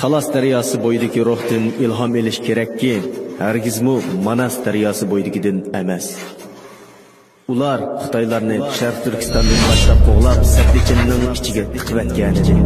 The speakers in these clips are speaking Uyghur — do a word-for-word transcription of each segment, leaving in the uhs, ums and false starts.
تالاس دەرياسى بويىدىكى روھتىن ئىلھام ئېلىش كېرەككى، ھەرگىزمۇ ماناس دەرياسى بويىدىكىدىن ئەمەس. ئۇلار خىتايلارنى شەرقىي تۈركىستاندىن باشلاپ قوغلاپ، سەددىچىننىڭ ئىچىگە تىقىۋەتكەنىدى.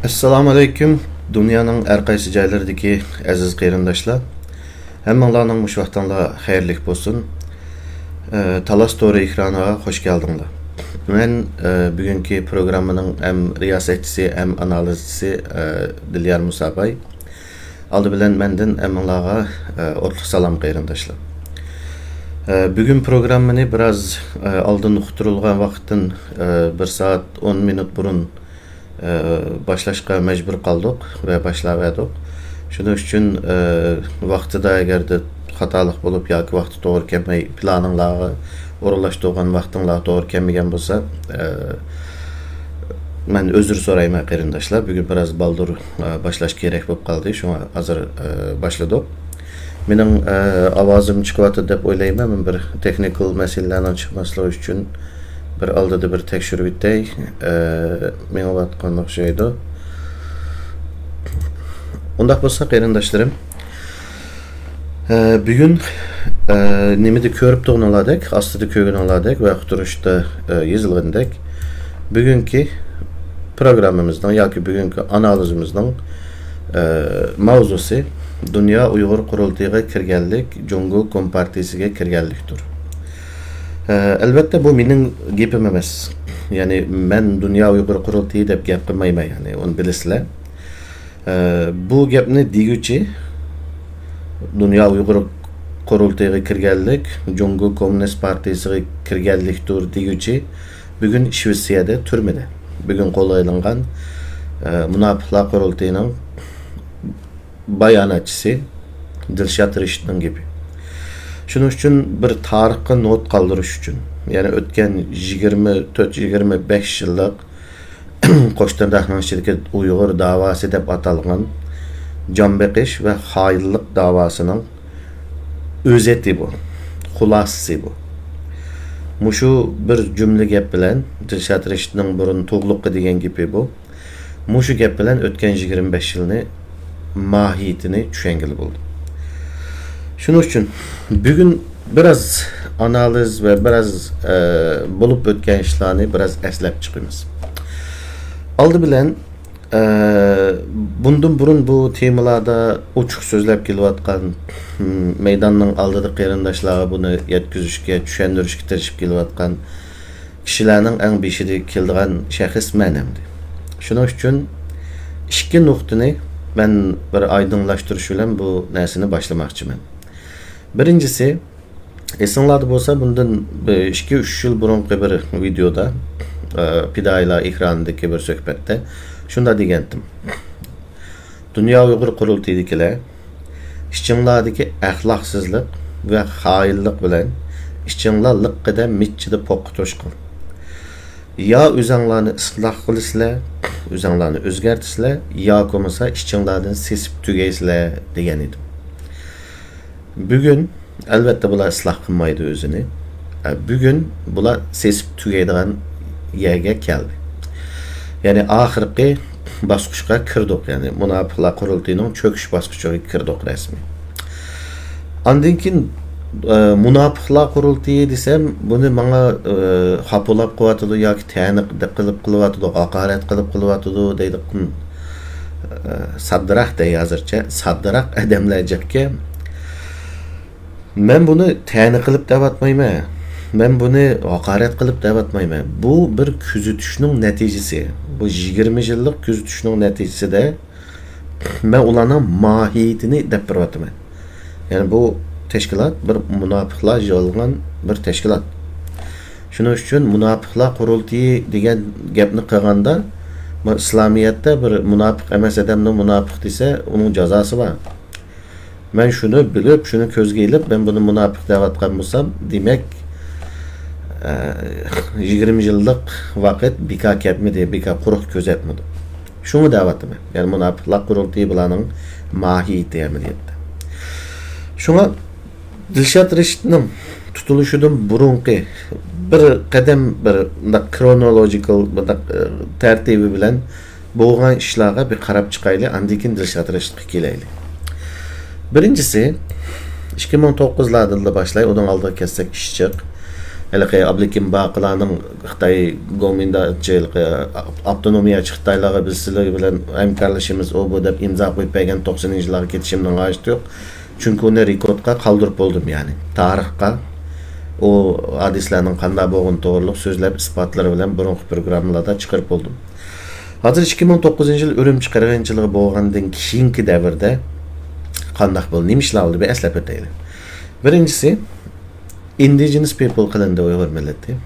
ئەسسالامۇ ئەلەيكۇم، دۇنيانىڭ ھەر قايسى جايلىرىدىكى ئەزىز قېرىنداشلار. ھەممىڭلارنىڭ مۇشۇ ۋاقتىڭلار خەيرلىك بولسۇن. ئە، تالاس تورى ئېكرانىغا خوش كەلدىڭلار. مەن، ئە، بۈگۈنكى پروگراممىنىڭ ھەم رىياسەتچىسى، ھەم ئانالىزچىسى، ئە، دىليار مۇساباي. ئالدى بىلەن مەندىن ھەممىڭلارغا، ئە، ئوتلۇق سالام، قېرىنداشلار. ئە، بۈگۈن پروگراممىنى بىراز، ئە، ئالدىن ئۇقتۇرۇلغان ۋاقىتتىن، ئە، بىر سائەت ئون مىنۇت بۇرۇن، ئە، باشلاشقا مەجبۇر قالدۇق ۋە باشلاۋەردۇق. شۇنىڭ ئۈچۈن، ئە، ۋاقتىدا ئەگەردە خاتالىق بولۇپ ياكى ۋاقتى توغرا كەلمەي، پىلانىڭلارغا ئورۇنلاشتۇرغان ۋاقتىڭلار توغرا كەلمىگەن بولسا، ئە، مەن ئۆزۈر سورايمەن، قېرىنداشلار. بۈگۈن بىراز بالدۇر، ئە، باشلاش كېرەك بولۇپ قالدى، شۇڭا ھازىر، ئە، باشلىدۇق. مېنىڭ، ئە، ئاۋازىم چىقىۋاتىدۇ دەپ ئويلايمەن. مەن بىر تېخنىكال مەسىلىلەرنىڭ چىقماسلىقى ئۈچۈن بىر ئالدىدا بىر تەكشۈرۈۋېتەي. ئە، مېڭىۋاتقان ئوخشايدۇ. ئۇنداق بولسا، قېرىنداشلىرىم، ئە، بۈگۈن، ئە، نېمىدە كۆرۈپ تۇرغىنىڭلاردەك، ئاستىدا كۆرگىنىڭلاردەك ۋە ئۇقتۇرۇشتا، ئە، يېزىلغىنىدەك، بۈگۈنكى پروگراممىمىزنىڭ ياكى بۈگۈنكى ئانالىزىمىزنىڭ، ئە، ماۋزۇسى دۇنيا ئۇيغۇر قۇرۇلتىيىغا كىرگەنلىك، جۇڭگو كومپارتىيىسىگە كىرگەنلىكتۇر. ئە، ئەلۋەتتە، بۇ مېنىڭ گېپىم ئەمەس. يەنى مەن دۇنيا ئۇيغۇر قۇرۇلتىيى دەپ گەپ قىلمايمەن، يەنى ئۇنى بىلىسىلەر. ئە، بۇ گەپنى دېگۈچى، دۇنيا ئۇيغۇر قۇرۇلتىيىغا كىرگەنلىك، جۇڭگو كوممۇنىست پارتىيىسىغا كىرگەنلىكتۇر دېگۈچى بۈگۈن شىۋېتسىيەدە تۈرمىدە. بۈگۈن قولغا ئېلىنغان، ئە، مۇناپىقلار قۇرۇلتىيىنىڭ باياناتچىسى دىلشات رىشىتنىڭ گېپى. شۇنىڭ ئۈچۈن بىر تارىخقا نوت قالدۇرۇش ئۈچۈن، يەنى ئۆتكەن يىگىرمە تۆت، يىگىرمە بەش يىللىق قوش تىرناقنىڭ ئىچىدىكى ئۇيغۇر داۋاسى دەپ ئاتالغان جان بېقىش ۋە خائىنلىق داۋاسىنىڭ ئۆزىتى بۇ، خۇلاسىسى بۇ. مۇشۇ بىر جۈملە گەپ بىلەن، دىلشات رىشىتنىڭ بۇرۇن تۇغلۇققا دېگەن گېپى بۇ. مۇشۇ گەپ بىلەن ئۆتكەن يىگىرمە بەش يىلنى ماھىيىتىنى چۈشەنگىلى بولىدۇ. شۇنىڭ ئۈچۈن بۈگۈن بىراز ئانالىز ۋە بىراز، ئە، بولۇپ ئۆتكەن ئىشلارنى بىراز ئەسلەپ چىقىمىز. ئالدى بىلەن، ئە، بۇندىن بۇرۇن بۇ تېمىلاردا ئوچۇق سۆزلەپ كېلىۋاتقان، م، مەيداننىڭ ئالدىدا قېرىنداشلارغا بۇنى يەتكۈزۈشكە، چۈشەندۈرۈشكە تىرىشىپ كېلىۋاتقان كىشىلەرنىڭ ئەڭ بېشىدا كېلىدىغان شەخس مەن ئەمدى. شۇنىڭ ئۈچۈن ئىككى نۇقتىنى مەن بىر ئايدىڭلاشتۇرۇش بىلەن بۇ نەرسىنى باشلىماقچىمەن. بىرىنچىسى، ئېسىڭلاردا بولسا، بۇندىن بىر ئىككى، ئۈچ يىل بۇرۇنقى بىر ۋىدېودا، ئە، پىدائىيلار ئېكرانىدىكى بىر سۆھبەتتە شۇنداق دېگەنتىم. دۇنيا ئۇيغۇر قۇرۇلتىيىدىكىلەر، ئىچىڭلاردىكى ئەخلاقسىزلىق ۋە خائىنلىق بىلەن ئىچىڭلار لىققىدە مىچچىدە پوققا توشقان. يا ئۆزەڭلارنى ئىسلاھ قىلىسىلەر، ئۆزەڭلارنى ئۆزگەرتىسىلەر، ياكى بولمىسا ئىچىڭلاردىن سېسىپ تۈگەيسىلەر، دېگەن ئىدىم. بۈگۈن، ئەلۋەتتە، بۇلار ئىسلاھ قىلمايدۇ ئۆزىنى. ئە، بۈگۈن بۇلار سېسىپ تۈگەيدىغان يەرگە كەلدى. يەنى ئاخىرقى باسقۇچقا كىردۇق، يەنى مۇناپىقلار قۇرۇلتىيىنىڭ چۆكۈش باسقۇچىغا كىردۇق رەسمىي. ئاندىن كېيىن، ئە، مۇناپىقلار قۇرۇلتىيى دېسەم، بۇنى ماڭا، ئە، خاپىلاپ قىلىۋاتىدۇ ياكى تەنقىد قىلىپ قىلىۋاتىدۇ، ھاقارەت قىلىپ قىلىۋاتىدۇ دەيدىغان، ئە، ساددىراق دەي ھازىرچە، ساددىراق ئادەملەر جىقكەن. مەن بۇنى تەنە قىلىپ دەۋاتمايمەن. مەن بۇنى ھاقارەت قىلىپ دەۋاتمايمەن. بۇ بىر كۆزىتىشنىڭ نەتىجىسى. بۇ يىگىرمە يىللىق كۆزىتىشنىڭ نەتىجىسىدە مەن ئۇلارنىڭ ماھىيىتىنى دەپ بېرىۋاتىمەن. يەنى بۇ تەشكىلات بىر مۇناپىقلار يىغىلغان بىر تەشكىلات. شۇنىڭ ئۈچۈن مۇناپىقلار قۇرۇلتىيى دېگەن گەپنى قىلغاندا، بۇ ئىسلامىيەتتە بىر مۇناپىق ئەمەس ئادەمنى مۇناپىق دېسە، ئۇنىڭ جازاسى بار. مەن شۇنى بىلىپ، شۇنى كۆزگە ئىلىپ، مەن بۇنى مۇناپىق دەۋاتقان بولسام، دېمەك، ئە، يىگىرمە يىللىق ۋاقىت بىكار كەتمىدى، بىكار قۇرۇق كۆزەتمىدۇق. شۇڭا دەۋاتىمەن. يەنى مۇناپىقلار قۇرۇلتىيى بۇلارنىڭ ماھىيىتى ئەمەلىيەتتە. شۇڭا دىلشات رەشىتنىڭ تۇتۇلۇشىدىن بۇرۇنقى بىر قەدەم، بىر مۇنداق كرونولوجىكال، مۇنداق، ئە، تەرتىبى بىلەن بولغان ئىشلارغا بىر قاراپ چىقايلى، ئاندىن كېيىن دىلشات رەشىتقا كېلەيلى. بىرىنچىسى، ئىككى مىڭ توققۇزلاردىنلا باشلاي، ئۇنىڭ ئالدىغا كەلسەك ئىششىق. ھېلىقى ئابلىكىم باقىلارنىڭ خىتاي گومىنداچى، ھېلىقى ئاپتونومىيەچى خىتايلارغا بىز سىلەر بىلەن ھەمكارلىشىمىز، ئۇ بۇ دەپ ئىمزا قويۇپ بەرگەن توقسىنىنچى يىللارغا كېتىشىمنىڭ ھاجىتى يوق. چۈنكى ئۇنى رېكوردقا قالدۇرۇپ بولدۇم، يەنى تارىخقا ئۇ ھادىسىلەرنىڭ قانداق بولغىنى توغرۇلۇق سۆزلەپ، ئىسپاتلىرى بىلەن بۇرۇنقى پروگراممىلاردا چىقىرىپ بولدۇم. ھازىر ئىككى مىڭ توققۇزىنچى يىل ئۈرۈمچى قىرغىنچىلىقى بولغاندىن كېيىنكى دەۋردە قانداق بولدى، نېمە ئىشلار بولدى، بىر ئەسلەپ ئۆتەيلى. بىرىنچىسى، ئىندىجېنس پىپل قىلىندى ئۇيغۇر مىللىتى.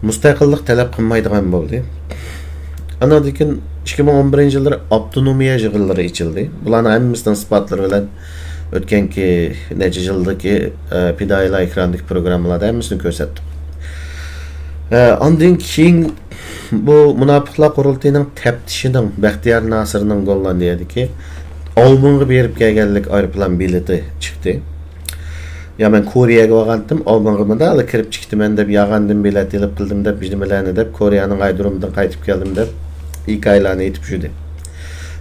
مۇستەقىللىق تەلەپ قىلمايدىغان بولدى. ئاناندىن كېيىن ئىككى مىڭ ئون بىرىنچى يىللىرى ئاپتونومىيە يىغىنلىرى ئېچىلدى. بۇلارنىڭ ھەممىسىنىڭ ئىسپاتلىرى بىلەن ئۆتكەنكى نەچچە يىلدىكى، ئە، پىدائىيلار ئېكرانىدىكى پروگراممىلاردا ھەممىسىنى كۆرسەتتۇق. ئە، ئاندىن كېيىن بۇ مۇناپىقلار قۇرۇلتىيىنىڭ تەپتىشىنىڭ، بەختىيار ناسىرنىڭ گوللاندىيەدىكى ئاۋمېنغا بېرىپ كەلگەنلىك ئايروپىلان بېلىتى چىقتى. يا مەن كورېيەگە بارغانتىم، ئاۋمېنغا مۇنداقلا كىرىپ چىقتىمەن دەپ، ياغاندىن بېلەت ئېلىپ قىلدىم دەپ، نېمىلەرنى دەپ، كورېيەنىڭ ئايرودرومىدىن قايتىپ كەلدىم دەپ ھېكايىلەرنى ئېيتىپ يۈردى.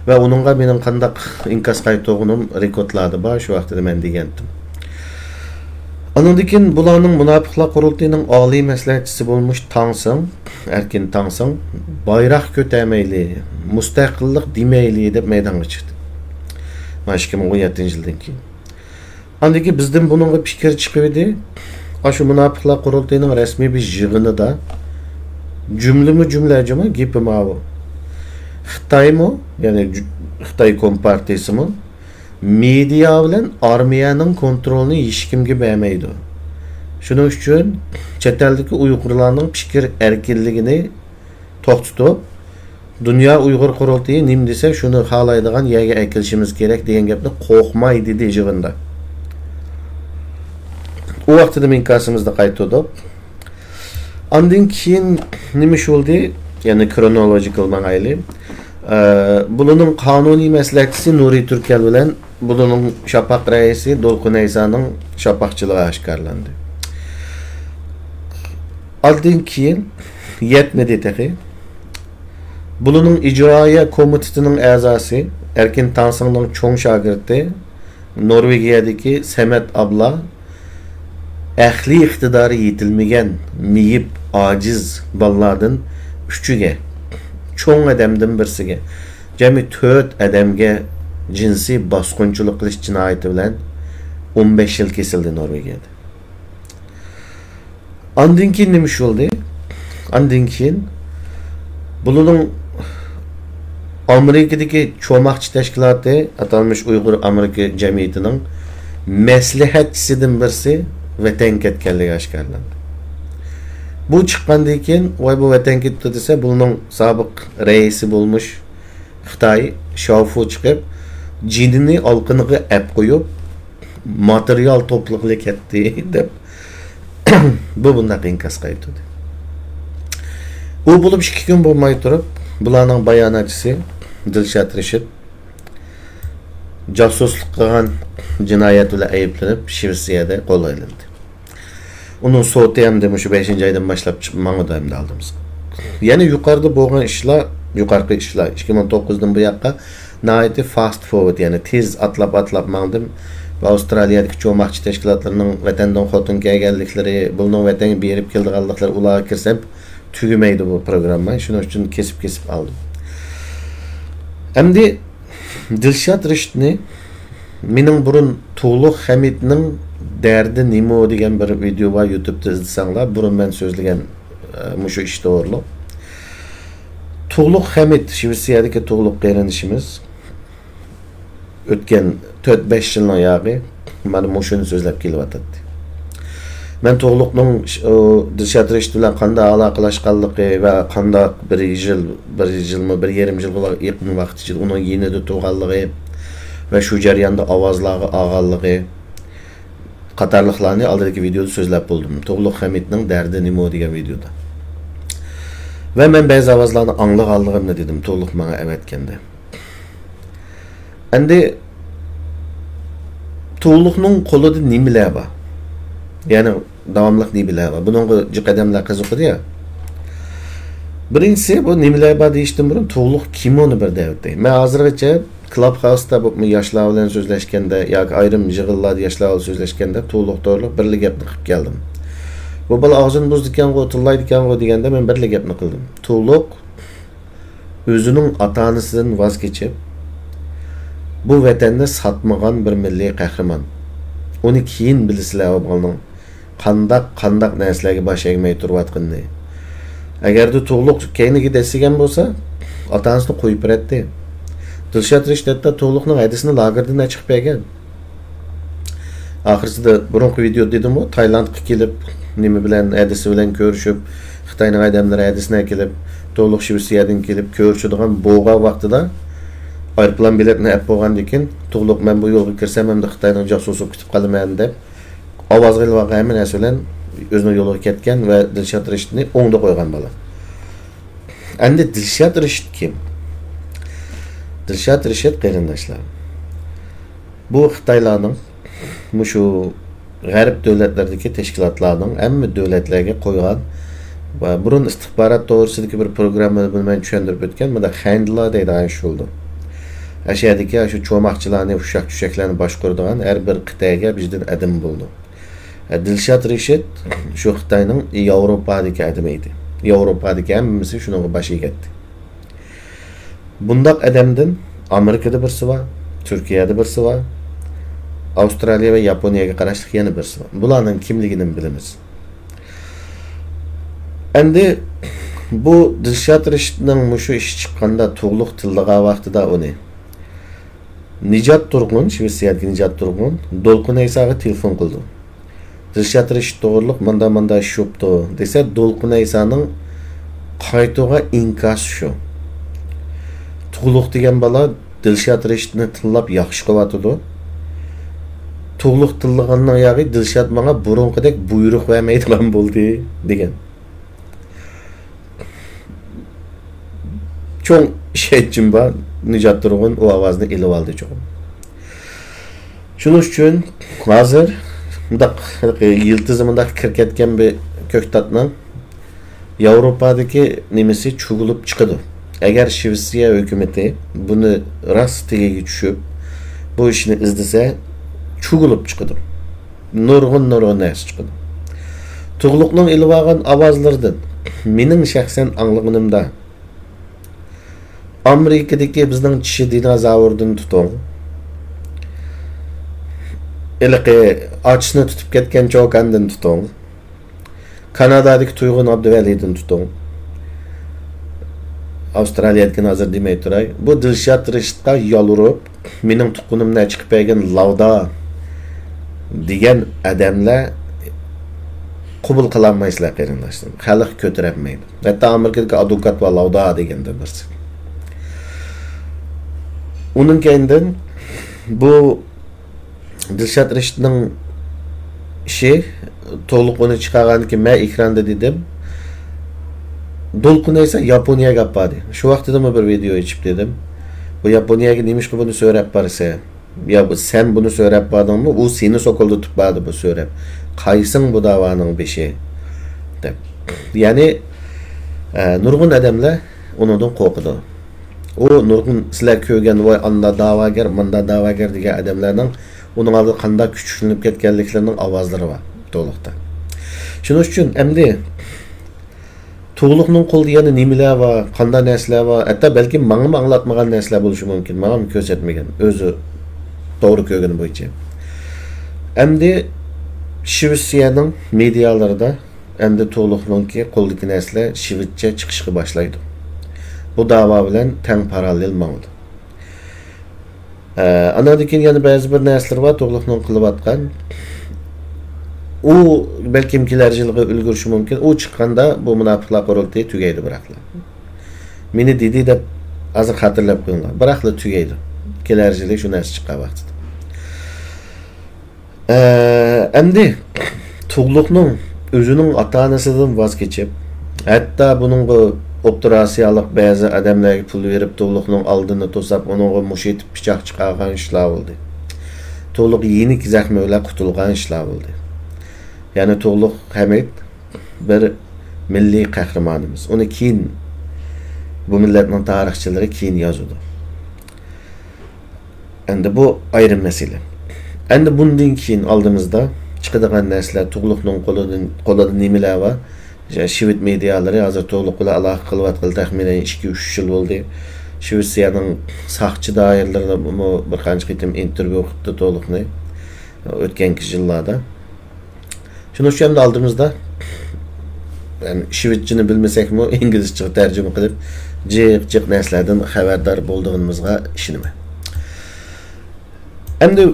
ۋە ئۇنىڭغا مېنىڭ قانداق ئىنكاس قايتۇرغىنىم رېكوردلاردا بار، شۇ ۋاقتىدا مەن دېگەنتىم. ئانىڭدىن كېيىن بۇلارنىڭ مۇناپىقلار قۇرۇلتىيىنىڭ ئالىي مەسلىھەتچىسى بولمۇش تاڭ سىڭ، ئەركىن تاڭ سىڭ، بايراق كۆتەرمەيلى، مۇستەقىللىق دېمەيلى دەپ مەيدانغا چىقتى. مانا ئىككى مىڭ ئون يەتتىنچى يىلدىن كېيىن. ئاندىن كېيىن بىزدىن بۇنىڭغا پىكىر چىقىۋىدى. ئاشۇ مۇناپىقلار قۇرۇلتىيىنىڭ رەسمىي بىر يىغىنىدا جۈملىمۇ جۈملە جۇمۇ گېپى ماۋۇ. خىتايمۇ، يەنى جۇ-، خىتاي كومپارتىيىسىمۇ مېدىيا بىلەن ئارمىيەنىڭ كونترولىنى ھېچكىمگە بەرمەيدۇ. شۇنىڭ ئۈچۈن چەت ئەلدىكى ئۇيغۇرلارنىڭ پىكىر ئەركىنلىكىنى توختىتىپ، دۇنيا ئۇيغۇر قۇرۇلتىيى نېمە دېسە، شۇنى خالايدىغان يەرگە ئەكېلىشىمىز كېرەك دېگەن گەپنى قورقماي دېدى يىغىندا. ئۇ ۋاقتىدا ئىنكاسىمىزنى قايتۇردۇق. ئاندىن كېيىن نېمە ئىش بولدى؟ يەنە كرونولوجىكال ماڭايلى. ئە، بۇلارنىڭ قانۇنىي مەسلىھەتچىسى نۇرى تۈركەل بىلەن بۇلارنىڭ شاپاق رەئىسى دولقۇن ئەيسانىڭ شاپاقچىلىقى ئاشكارىلاندى. ئاندىن كېيىن يەتمىدى تېخى. بۇلارنىڭ ئىجرائىيە كومىتېتىنىڭ ئەزاسى، ئەركىن تاڭسىڭنىڭ چوڭ شاگىرتى، نورۋېگىيەدىكى سەمەت ئابلا، ئەقلىي ئىقتىدارى يېتىلمىگەن، مېيىپ، ئاجىز بالىلاردىن ئۈچىگە، چوڭ ئادەمدىن بىرسىگە، جەمئىي تۆت ئادەمگە جىنسىي باسقۇنچىلىق قىلىش جىنايىتى بىلەن ئون بەش يىل كېسىلدى نورۋېگىيەدە. ئاندىن كېيىن نېمە ئىش بولدى؟ ئاندىن كېيىن بۇلارنىڭ ئامېرىكىدىكى چوماقچى تەشكىلاتى، ئاتالمىش ئۇيغۇر ئامېرىكا جەمئىيىتىنىڭ مەسلىھەتچىسىدىن بىرسى ۋەتەنگە كەتكەنلىكى ئاشكارىلاندى. بۇ چىققاندىن كېيىن، ۋاي، بۇ ۋەتەنگە كېتىپتۇ دېسە، بۇلارنىڭ سابىق رەئىسى بولمۇش خىتاي شاۋفۇ چىقىپ، جېنىنى ئالىقىنىغا ئەپ قويۇپ، ماتېرىيال توپلىغىلى كەتتى، دەپ، بۇ بۇنداق ئىنكاس قايتۇردى. ئۇ بولۇپ ئىككى كۈن بولماي تۇرۇپ، بۇلارنىڭ باياناتچىسى دىلشات رەشىت جاسۇسلۇق قىلغان جىنايەت بىلەن ئەيىبلىنىپ، شىۋېتسىيەدە قولغا ئېلىندى. ئۇنىڭ سوتى ئەمدى مۇشۇ بەشىنچى ئايدىن باشلاپ چىق-، ماڭىدۇ ئەمدى ئالدىمىزغا. يەنە يۇقىرىدا بولغان ئىشلار، يۇقارقى ئىشلار، ئىككى مىڭ توققۇزدىن بۇ ياققا ناھايىتى فاست فورۋارد، يەنى تېز ئاتلاپ، ئاتلاپ ماڭدىم. ۋە ئاۋسترالىيەدىكى چوماقچى تەشكىلاتلىرىنىڭ ۋەتەندىن خوتۇن كەلگەنلىكلىرى، بۇلارنىڭ ۋەتەنگە بېرىپ كېلىدىغانلىقلىرى، ئۇلارغا كىرسەم تۈگىمەيدۇ بۇ پروگرامما. شۇنىڭ ئۈچۈن كېسىپ، كېسىپ ئالدىم. ئەمدى دىلشات رىشىتنى مېنىڭ بۇرۇن تۇغلۇق خەمىتنىڭ دەردى نېمە دېگەن بىر ۋىدېو بار، يۇتۇبتا ئىزدىسەڭلار، بۇرۇن مەن سۆزلىگەن، ئە، مۇشۇ ئىش توغرۇلۇق. تۇغلۇق خەمىت، شىۋېتسىيەدىكى تۇغلۇق قېرىندىشىمىز ئۆتكەن تۆت بەش يىلنىڭ ياغى مانا مۇشۇنى سۆزلەپ كېلىۋاتاتتى. مەن تۇغلۇقنىڭ ش-، ئۇ، دىلشات رىشىت بىلەن قانداق ئالاقىلەشقانلىقى ۋە قانداق بىر يىل، بىر يىلمۇ، بىر يېرىم يىلغا يېقىن ۋاقىت ئىچىدە ئۇنىڭ يېنىدا تۇرغانلىقى ۋە شۇ جەرياندا ئاۋازلارغا ئالغانلىقى، قاتارلىقلارنى ئالدىدىكى ۋىدېيودا سۆزلەپ بولدۇم. تۇغلۇق خەمىتنىڭ دەردى نېمە دېگەن ۋىدېيودا. ۋە مەن بەزى ئاۋازلارنى ئاڭلىغانلىقىمنى دېدىم، تۇغلۇق ماڭا ئەۋەتكەندە. ئەمدى تۇغلۇقنىڭ قولىدا نېمىلەر بار؟ يەنى داۋاملىق نېمىلەر بار؟ بۇنىڭغا جىق ئادەملەر قىزىقىدۇ يا. بىرىنچىسى، بۇ نېمىلەر بار دېيىشتىن بۇرۇن تۇغلۇق كىم، ئۇنى بىر دەۋېتەي. مەن ھازىرغىچە كلاب خاۋستا بولۇپمۇ ياشلار بىلەن سۆزلەشكەندە ياكى ئايرىم يىغىنلاردا ياشلار بىلەن سۆزلەشكەندە تۇغلۇق توغرىلىق بىرلا گەپنى قىلىپ كەلدىم. بۇ بالا ئاغزىنى بۇزىدىكەنغۇ، تىللايدىكەنغۇ دېگەندە مەن بىرلا گەپنى قىلدىم. تۇغلۇق ئۆزىنىڭ ئاتا-ئانىسىدىن ۋاز كېچىپ، بۇ ۋەتەننى ساتمىغان بىر مىللىي قەھرىمان. ئۇنى كېيىن بىلىسىلەر ئۇ بالىنىڭ قانداق، قانداق نەرسىلەرگە باش ئەگمەي تۇرۇۋاتقىنىنى. ئەگەردە تۇغلۇق كەينىگە دەسسىگەن بولسا، ئاتا-ئانىسىنى قويۇپ بېرەتتى. دىلشات رىشىت ھەتتا تۇغلۇقنىڭ ھەدىسىنى لاگېردىن چىقىپ بەرگەن. ئاخىرسىدا بۇرۇنقى ۋىدېيو دېدىمغۇ، تايلاندقا كېلىپ، نېمە بىلەن، ھەدىسى بىلەن كۆرۈشۈپ، خىتاينىڭ ئادەملىرى ھەدىسىنى ئەكېلىپ، تۇغلۇق شىۋېتسىيەدىن كېلىپ كۆرۈشىدىغان بولغان ۋاقتىدا، ئايروپىلان بېلەتنى ئەپ بولغاندىن كېيىن، تۇغلۇق، مەن بۇ يولغا كىرسەم، ئەمدى خىتاينىڭ جاسۇسى بولۇپ كېتىپ قالىمەن، دەپ، ئاۋازغا ئېلىۋالغان ھەممە نەرسە بىلەن ئۆزىنىڭ يولىغا كەتكەن ۋە دىلشات رىشىتنى ئوڭدا قويغان بالا. ئەمدى دىلشات رىشىت كىم؟ دىلشات رىشىت، قېرىنداشلار، بۇ خىتايلارنىڭ، مۇشۇ غەرب دۆلەتلىرىدىكى تەشكىلاتلارنىڭ ھەممە دۆلەتلەرگە قويغان ۋە بۇرۇن ئىستىخبارات توغرىسىدىكى بىر پروگراممىدا بۇنى مەن چۈشەندۈرۈپ ئۆتكەن، مۇنداق خەندىلا دەيدىغان ئىش بولىدۇ. ئەشەدىكى شۇ چوماقچىلارنى، ئۇششاق-چۈششەكلەرنى باشقۇرىدىغان ھەر بىر قىتئەگە بىردىن ئادەم بولىدۇ. دىلشات رىشىت شۇ خىتاينىڭ ياۋروپادىكى ئادىمى ئىدى. ياۋروپادىكى ھەممىسى شۇنىڭغا باش ئېگەتتى. بۇنداق ئادەمدىن ئامېرىكىدا بىرسى بار، تۈركىيەدە بىرسى بار، ئاۋسترالىيە ۋە ياپونىيەگە قاراشلىق يەنە بىرسى بار. بۇلارنىڭ كىملىكىنىمۇ بىلىمىز. ئەمدى بۇ دىلشات رىشىتنىڭ مۇشۇ ئىشى چىققاندا، تۇغلۇق تىللىغان ۋاقتىدا ئۇنى نىجات تۇرغۇن، شىۋېتسىيەدىكى نىجات تۇرغۇن دولقۇن ئەيساغا تېلېفون قىلىدۇ. دىلشات رىشىت توغرۇلۇق ماندا-ماندا ئىش بوپتۇ دېسە، دولقۇن ئەيسانىڭ قايتىغان ئىنكاسى شۇ. تۇغلۇق دېگەن بالا دىلشات رىشىتنى تىللاپ ياخشى قىلىۋاتىدۇ. تۇغلۇق تىللىغاننىڭ ياغى دىلشات ماڭا بۇرۇنقىدەك بۇيرۇق بەرمەيدىغان بولدى، دېگەن. چوڭ ئىشەنچىم بار، نىجات تۇرغۇن ئۇ ئاۋازنى ئېلىۋالدى چوقۇم. شۇنىڭ ئۈچۈن ھازىر مۇنداق يىلتىزى مۇنداق كىرىپ كەتكەن بىر كۆكتاتنىڭ ياۋروپادىكى نېمىسى چۈگۈلۈپ چىقىدۇ. ئەگەر شىۋېتسىيە ھۆكۈمىتى بۇنى راست تېگىگە چۈشۈپ، بۇ ئىشنى ئىزدىسە، چۈگۈلۈپ چىقىدۇ. نۇرغۇن، نۇرغۇن نەرسە چىقىدۇ. تۇغلۇقنىڭ ئېلىۋالغان ئاۋازلىرىدىن مېنىڭ شەخسەن ئاڭلىغىنىمدا، ئامېرىكىدىكى بىزنىڭ چىشى دىنوزاۋردىن تۇتۇڭ، ھېلىقى ئاچىسىنى تۇتۇپ كەتكەن چوكاندىن تۇتۇڭ، كانادادىكى تۇيغۇن ئابدۇۋەلىدىن تۇتۇڭ، ئاۋسترالىيەدىكىنى ھازىر دېمەي تۇراي، بۇ دىلشات رىشىتقا يالۋۇرۇپ، مېنىڭ تۇغقىنىمنى چىقىپ بەرگىن لاۋدا دېگەن ئادەملەر قوبۇل قىلالمايسىلەر، قېرىنداشلىرىم. خەلق كۆتۈرەلمەيدۇ. ھەتتا ئامېرىكىدىكى ئادۋوكات بار، لاۋدا دېگەندە بىرسى. ئۇنىڭ كەينىدىن بۇ دىلشات رىشىتنىڭ ئىشى، تۇغلۇق ئۇنى چىقارغاندىن كېيىن مەن ئېكراندا دېدىم، دولقۇن ئەيسا ياپونىيەگە ئاپاردى. شۇ ۋاقتىدىمۇ بىر ۋىدېو ئېچىپ دېدىم، بۇ ياپونىيەگە نېمىشقا بۇنى سۆرەپ بارىسەن؟ يا بۇ سەن بۇنى سۆرەپ باردىڭمۇ؟ ئۇ سېنى سوكۇلدىتىپ باردى بۇ سۆرەپ. قايسىڭ بۇ داۋانىڭ بېشى؟ دەپ. يەنى، ئە، نۇرغۇن ئادەملەر ئۇنىڭدىن قورقىدۇ. ئۇ نۇرغۇن سىلەر كۆرگەن، ۋاي، ئاندا داۋاگەر، ماندا داۋاگەر دېگەن ئادەملەرنىڭ ئۇنىڭ ئالدىدا قانداق كۈچۈكلىنىپ كەتكەنلىكلىرىنىڭ ئاۋازلىرى بار تولۇقتا. شۇنىڭ ئۈچۈن ئەمدى تۇغلۇقنىڭ قولىدا يەنە نېمىلەر بار، قانداق نەرسىلەر بار، ھەتتا بەلكىم ماڭىمۇ ئاڭلاتمىغان نەرسىلەر بولۇشى مۇمكىن، ماڭىمۇ كۆرسەتمىگەن، ئۆزى توغرا كۆرگىنى بويىچە. ئەمدى شىۋېتسىيەنىڭ مېدىيالىرىدا ئەمدى تۇغلۇقنىڭكى قولىدىكى نەرسىلەر شىۋېتچە چىقىشقا باشلايدۇ. بۇ داۋا بىلەن تەڭ پاراللېل ماڭىدۇ. ئە، ئاناندىن كېيىن يەنە بەزى بىر نەرسىلەر بار، تۇغلۇقنىڭ قىلىۋاتقان. ئۇ بەلكىم كېلەر يىلغا ئۈلگۈرۈشى مۇمكىن. ئۇ چىققاندا بۇ مۇناپىقلار قۇرۇلتىيى تۈگەيدۇ بىراقلا. مېنى دېدى دەپ ھازىر خاتىرىلەپ قويۇڭلار. بىراقلا تۈگەيدۇ. كېلەر يىلى شۇ نەرسە چىققان ۋاقتىدا. ئە، ئەمدى تۇغلۇقنىڭ ئۆزىنىڭ ئاتا-ئانىسىدىن ۋاز كېچىپ، ھەتتا بۇنىڭغا ئوتتۇرا ئاسىيالىق بەزى ئادەملەرگە پۇل بېرىپ، تۇغلۇقنىڭ ئالدىنى توساپ، ئۇنىڭغا مۇش ئېتىپ پىچاق چىقارغان ئىشلار بولدى. تۇغلۇق يېنىك زەخمى بىلەن قۇتۇلغان ئىشلار بولدى. يەنى تۇغلۇق ھەمىد بىر مىللىي قەھرىمانىمىز. ئۇنى كېيىن بۇ مىللەتنىڭ تارىخچىلىرى كېيىن يازىدۇ. ئەمدى بۇ ئايرىم مەسىلە. ئەمدى بۇندىن كېيىن ئالدىمىزدا چىقىدىغان نەرسىلەر، تۇغلۇقنىڭ قولىدىن، قولىدا نېمىلەر بار؟ شىۋېد مېدىيالىرى ھازىر تۇغلۇق بىلەن ئالاقە قىلىۋاتقىلى تەخمىنەن ئىككى، ئۈچ يىل بولدى. شىۋېتسىيەنىڭ ساقچى دائىرىلىرىمۇ بىر قانچە قېتىم ئىنتېرۋيۇ قىپتۇ تۇغلۇقنى ئۆتكەنكى يىللاردا. شۇنىڭ ئۈچۈن ئەمدى ئالدىمىزدا، يەنى شىۋېتچىنى بىلمىسەكمۇ، ئىنگلىزچىغا تەرجىمە قىلىپ، جىق جىق نەرسىلەردىن خەۋەردار بولىدىغىنىمىزغا ئىشىنىمەن. ئەمدى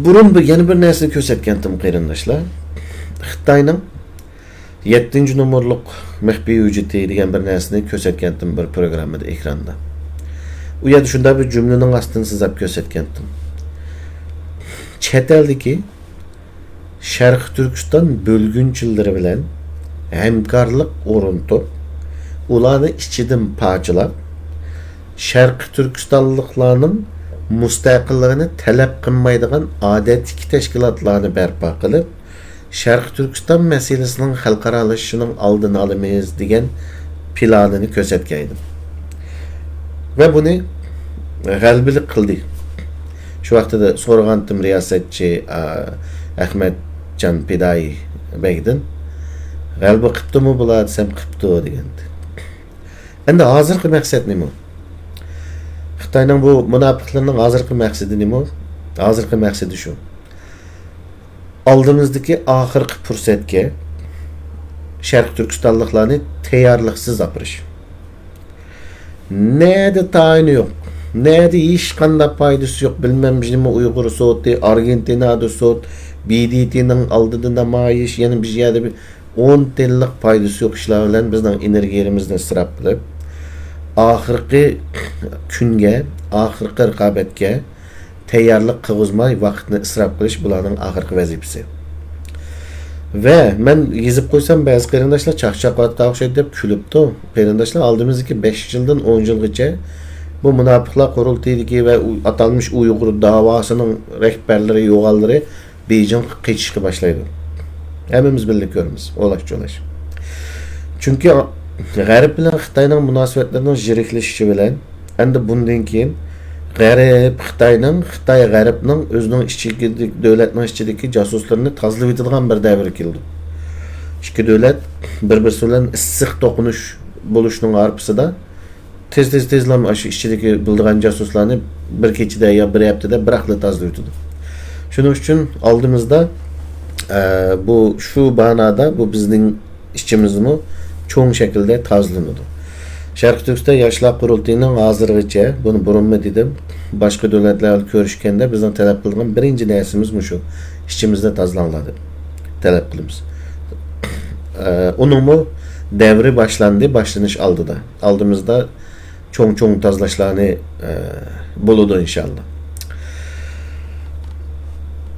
بۇرۇن بىر، يەنە بىر نەرسىنى كۆرسەتكەنتىم، قېرىنداشلار. خىتاينىڭ يەتتىنچى نومۇرلۇق مەخپىي ھۆججىتى دېگەن بىر نەرسىنى كۆرسەتكەنتىم بىر پروگراممىدا، ئېكراندا. ئۇ يەردە شۇنداق بىر جۈملىنىڭ ئاستىنى سىزاپ كۆرسەتكەنتىم. چەت ئەلدىكى شەرقىي تۈركىستان بۆلگۈنچىلىرى بىلەن ھەمكارلىق ئورنىتىپ، ئۇلارنى ئىچىدىن پارچىلاپ، شەرقىي تۈركىستانلىقلارنىڭ مۇستەقىللىقىنى تەلەپ قىلمايدىغان ئادەتتىكى تەشكىلاتلارنى بەرپا قىلىپ، شەرقىي تۈركىستان مەسىلىسىنىڭ خەلقئارالىشىشىنىڭ ئالدىنى ئالىمىز دېگەن پىلانىنى كۆرسەتكەن ئىدىم. ۋە بۇنى غەلىبىلىك قىلدى. شۇ ۋاقتىدا سورىغانتىم رىياسەتچى، ئا، ئەخمەتجان پىدائىي بەگدىن، «غەلىبە قىپتۇمۇ بۇلار؟» دېسەم، «قىپتۇ» دېگەنتى. ئەمدى ھازىرقى مەقسەت نېمە؟ خىتاينىڭ بۇ مۇناپىقلىرىنىڭ ھازىرقى مەقسىتى نېمە؟ ھازىرقى مەقسىتى شۇ. ئالدىمىزدىكى ئاخىرقى پۇرسەتكە شەرقىي تۈركىستانلىقلارنى تەييارلىقسىز ئاپىرىش. نەدە تايىنى يوق، نەدە ھېچقانداق پايدىسى يوق، بىلمەم نېمە ئۇيغۇر سوتى، ئارگېنتىنادا سوت، ب د ت نىڭ ئالدىدا نامايىش، يەنە بىر يەردە بىر ئون تىيىنلىق پايدىسى يوق ئىشلار بىلەن بىزنىڭ ئېنېرگىيىمىزنى ئىسراپ قىلىپ، ئاخىرقى كۈنگە، ئاخىرقى رىقابەتكە تەييارلىق قىلغۇزماي، ۋاقىتنى ئىسراپ قىلىش بۇلارنىڭ ئاخىرقى ۋەزىپىسى. ۋە مەن يېزىپ قويسام، بەزى قېرىنداشلار چاقچاق قىلىۋاتقان ئوخشايدۇ دەپ كۈلۈپتۇ. قېرىنداشلار، ئالدىمىزدىكى بەش يىلدىن ئون يىلغىچە بۇ مۇناپىقلار قۇرۇلتىيىدىكى ۋە ئۇ-، ئاتالمىش ئۇيغۇر داۋاسىنىڭ رەھبەرلىرى، يوغانلىرى بېيجىڭغا قېچىشقا باشلايدۇ. ھەممىمىز بىللە كۆرىمىز، ئولاش-چولاش. چۈنكى غەرب بىلەن خىتاينىڭ مۇناسىۋەتلىرىنىڭ يىرىكلىشىشى بىلەن، ئەمدى بۇندىن كېيىن غەرب خىتاينىڭ، خىتاي غەربنىڭ ئۆزىنىڭ ئىچىدىكى، دۆلەتنىڭ ئىچىدىكى جاسۇسلىرىنى تازىلىۋېتىدىغان بىر دەۋر كېلىدۇ. ئىككى دۆلەت بىر-بىرسى بىلەن ئىسسىق توقۇنۇش بولۇشنىڭ ھارپىسىدا تېز، تېز، تېزلا ئاشۇ ئىچىدىكى بىلىدىغان جاسۇسلارنى بىر كېچىدە يا بىر ھەپتىدە بىراقلا تازىلىۋېتىدۇ. شۇنىڭ ئۈچۈن ئالدىمىزدا، ئە، بۇ، شۇ مانادا بۇ بىزنىڭ ئىچىمىزمۇ چوڭ شەكىلدە تازىلىنىدۇ. شەرقىي تۈركىستان ياشلار قۇرۇلتىيىنىڭ ھازىرغىچە، بۇنى بۇرۇنمۇ دېدىم، باشقا دۆلەتلەر بىلەن كۆرۈشكەندە بىزنىڭ تەلەپ قىلىدىغان بىرىنچى نەرسىمىز مۇشۇ، ئىچىمىزنى تازىلاڭلار دەپ تەلەپ قىلىمىز. ئە، ئۇنىڭمۇ دەۋرى باشلاندى، باشلىنىش ئالدىدا. ئالدىمىزدا چوڭ-چوڭ تازىلاشلارنى، ئە، بولىدۇ ئىنشاللا.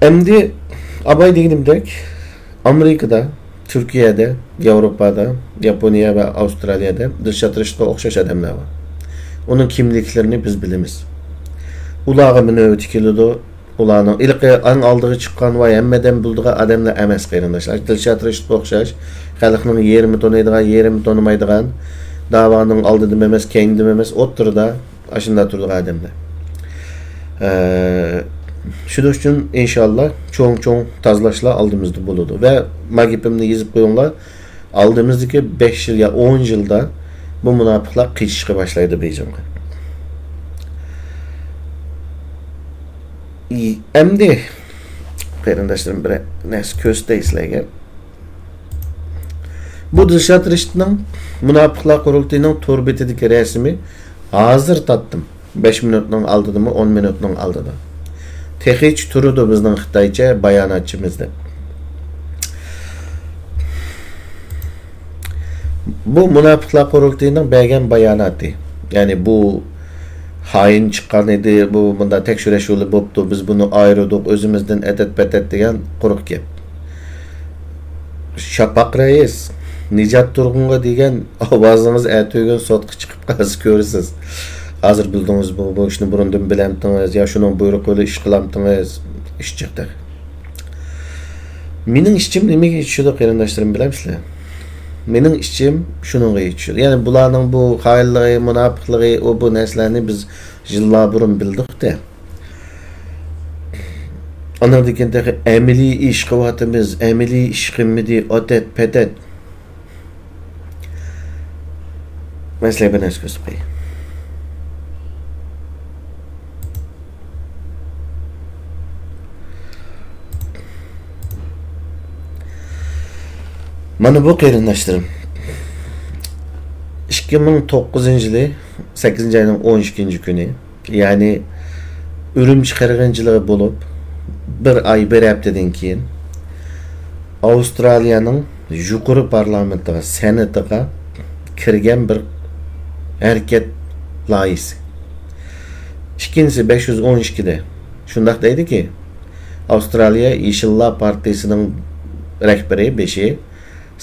ئەمدى ئاباي دېگىنىمدەك، ئامېرىكىدا، تۈركىيەدە، ياۋروپادا، ياپونىيە ۋە ئاۋسترالىيەدە دىلشات رەشىتقا ئوخشاش ئادەملەر بار. ئۇنىڭ كىملىكلىرىنى بىز بىلىمىز. ئۇلارغىمۇ نۆۋىتى كېلىدۇ. ئۇلارنىڭ ھېلىقى ئەڭ ئالدىغا چىققان ۋە ھەممە ئادەم بىلىدىغان ئادەملەر ئەمەس، قېرىنداشلار. دىلشات رەشىتقا ئوخشاش خەلقنىڭ يېرىمى تونۇيدىغان، يېرىمى تونۇمايدىغان، داۋانىڭ ئالدىدىمۇ ئەمەس، كەينىدىمۇ ئەمەس، ئوتتۇرىدا ئاشۇنداق تۇرىدىغان ئادەملەر. ئە، شۇنىڭ ئۈچۈن ئىنشاللا چوڭ-چوڭ تازىلاشلار ئالدىمىزدا بولىدۇ. ۋە ما گېپىمنى يېزىپ قويۇڭلار. ئالدىمىزدىكى بەش يىل يا ئون يىلدا بۇ مۇناپىقلار قېچىشقا باشلايدۇ بېيجىڭغا. ئەمدى قېرىنداشلىرىم، بىر نەرسە كۆرسىتەي سىلەرگە. بۇ دىلشات رەشىتنىڭ مۇناپىقلار قۇرۇلتىيىنىڭ تور بېتىدىكى رەسىمى، ھازىر تارتتىم. بەش مىنۇتنىڭ ئالدىدىمۇ، ئون مىنۇتنىڭ ئالدىدا. تېخىچە تۇرىدۇ بىزنىڭ خىتايچە باياناتچىمىز دەپ. بۇ مۇناپىقلار قۇرۇلتىيىنىڭ بەرگەن باياناتى. يەنى بۇ خائىن چىققان ئىدى، بۇ مۇنداق تەكشۈرۈش يولى بوپتۇ، بىز بۇنى ئايرىدۇق، ئۆزىمىزدىن ئەتەت-پەتەت دېگەن قۇرۇق گەپ. شاپاق رەئىس، نىجات تۇرغۇنغا دېگەن ئاۋازىڭىز ئەتىگۈن سوتقا چىقىپ قالسا كۆرىسىز. ھازىر بىلدىڭىزمۇ، بۇ ئىشنى بۇرۇندىن بىلەمتىڭىز يا شۇنىڭ بۇيرۇقى بىلەن ئىش قىلامتىڭىز؟ ئىش جىق تېخى. مېنىڭ ئىچىم نېمىگە يېتىشىدۇ، قېرىنداشلىرىم، بىلەمسىلەر؟ مېنىڭ ئىچىم شۇنىڭغا يېتىشىدۇ. يەنى بۇلارنىڭ بۇ خائىنلىقى، مۇناپىقلىقى، ئۇ بۇ نەرسىلەرنى بىز يىللار بۇرۇن بىلدۇق-دە. ئانىڭدىن كېيىن تېخى ئەمەلىي ئىش قىلىۋاتىمىز، ئەمەلىي ئىش قىلمىدى، ئاتەت-پەتەت. مەن سىلەرگە بىر نەرسە كۆرسىتىپ قوياي. مانا بۇ، قېرىنداشلىرىم، ئىككى مىڭ توققۇزىنچى يىلى سەككىزىنچى ئاينىڭ ئون ئىككىنچى كۈنى، يەنى ئۈرۈمچى قىرغىنچىلىقى بولۇپ، بىر ئاي، بىر ھەپتىدىن كېيىن ئاۋسترالىيەنىڭ يۇقىرى پارلامېنتىغا، سېناتىغا كىرگەن بىر ھەرىكەت لايىھىسى. ئىككىنچىسى بەش يۈز ئون ئىككىدە شۇنداق دەيدىكى، ئاۋسترالىيە يېشىللار پارتىيىسىنىڭ رەھبىرى، بېشى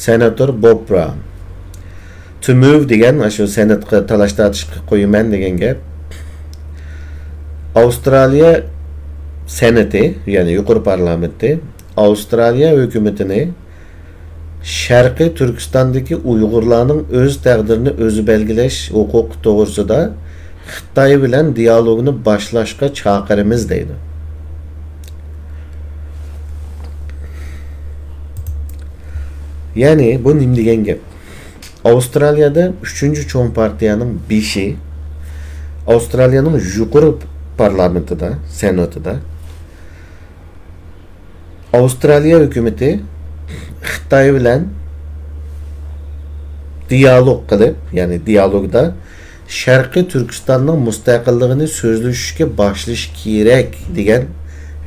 سېناتور بوب براۋن. To move دېگەن، ئاشۇ سېناتقا تالاش-تارتىشقا قويىمەن دېگەن گەپ. ئاۋسترالىيە سېناتى، يەنى يۇقىرى پارلامېنتى، ئاۋسترالىيە ھۆكۈمىتىنى شەرقىي تۈركىستاندىكى ئۇيغۇرلارنىڭ ئۆز تەقدىرىنى ئۆزى بەلگىلەش ھوقۇقى توغرىسىدا خىتاي بىلەن دىيالوگنى باشلاشقا چاقىرىمىز دەيدۇ. يەنى بۇ نېمە دېگەن گەپ؟ ئاۋسترالىيەدە ئۈچىنچى چوڭ پارتىيەنىڭ بېشى، ئاۋسترالىيەنىڭ يۇقىرى پارلامېنتىدا، سېناتىدا، ئاۋسترالىيە ھۆكۈمىتى خىتاي بىلەن دىيالوگ قىلىپ، يەنى دىيالوگدا شەرقىي تۈركىستاننىڭ مۇستەقىللىقىنى سۆزلىشىشكە باشلىشى كېرەك دېگەن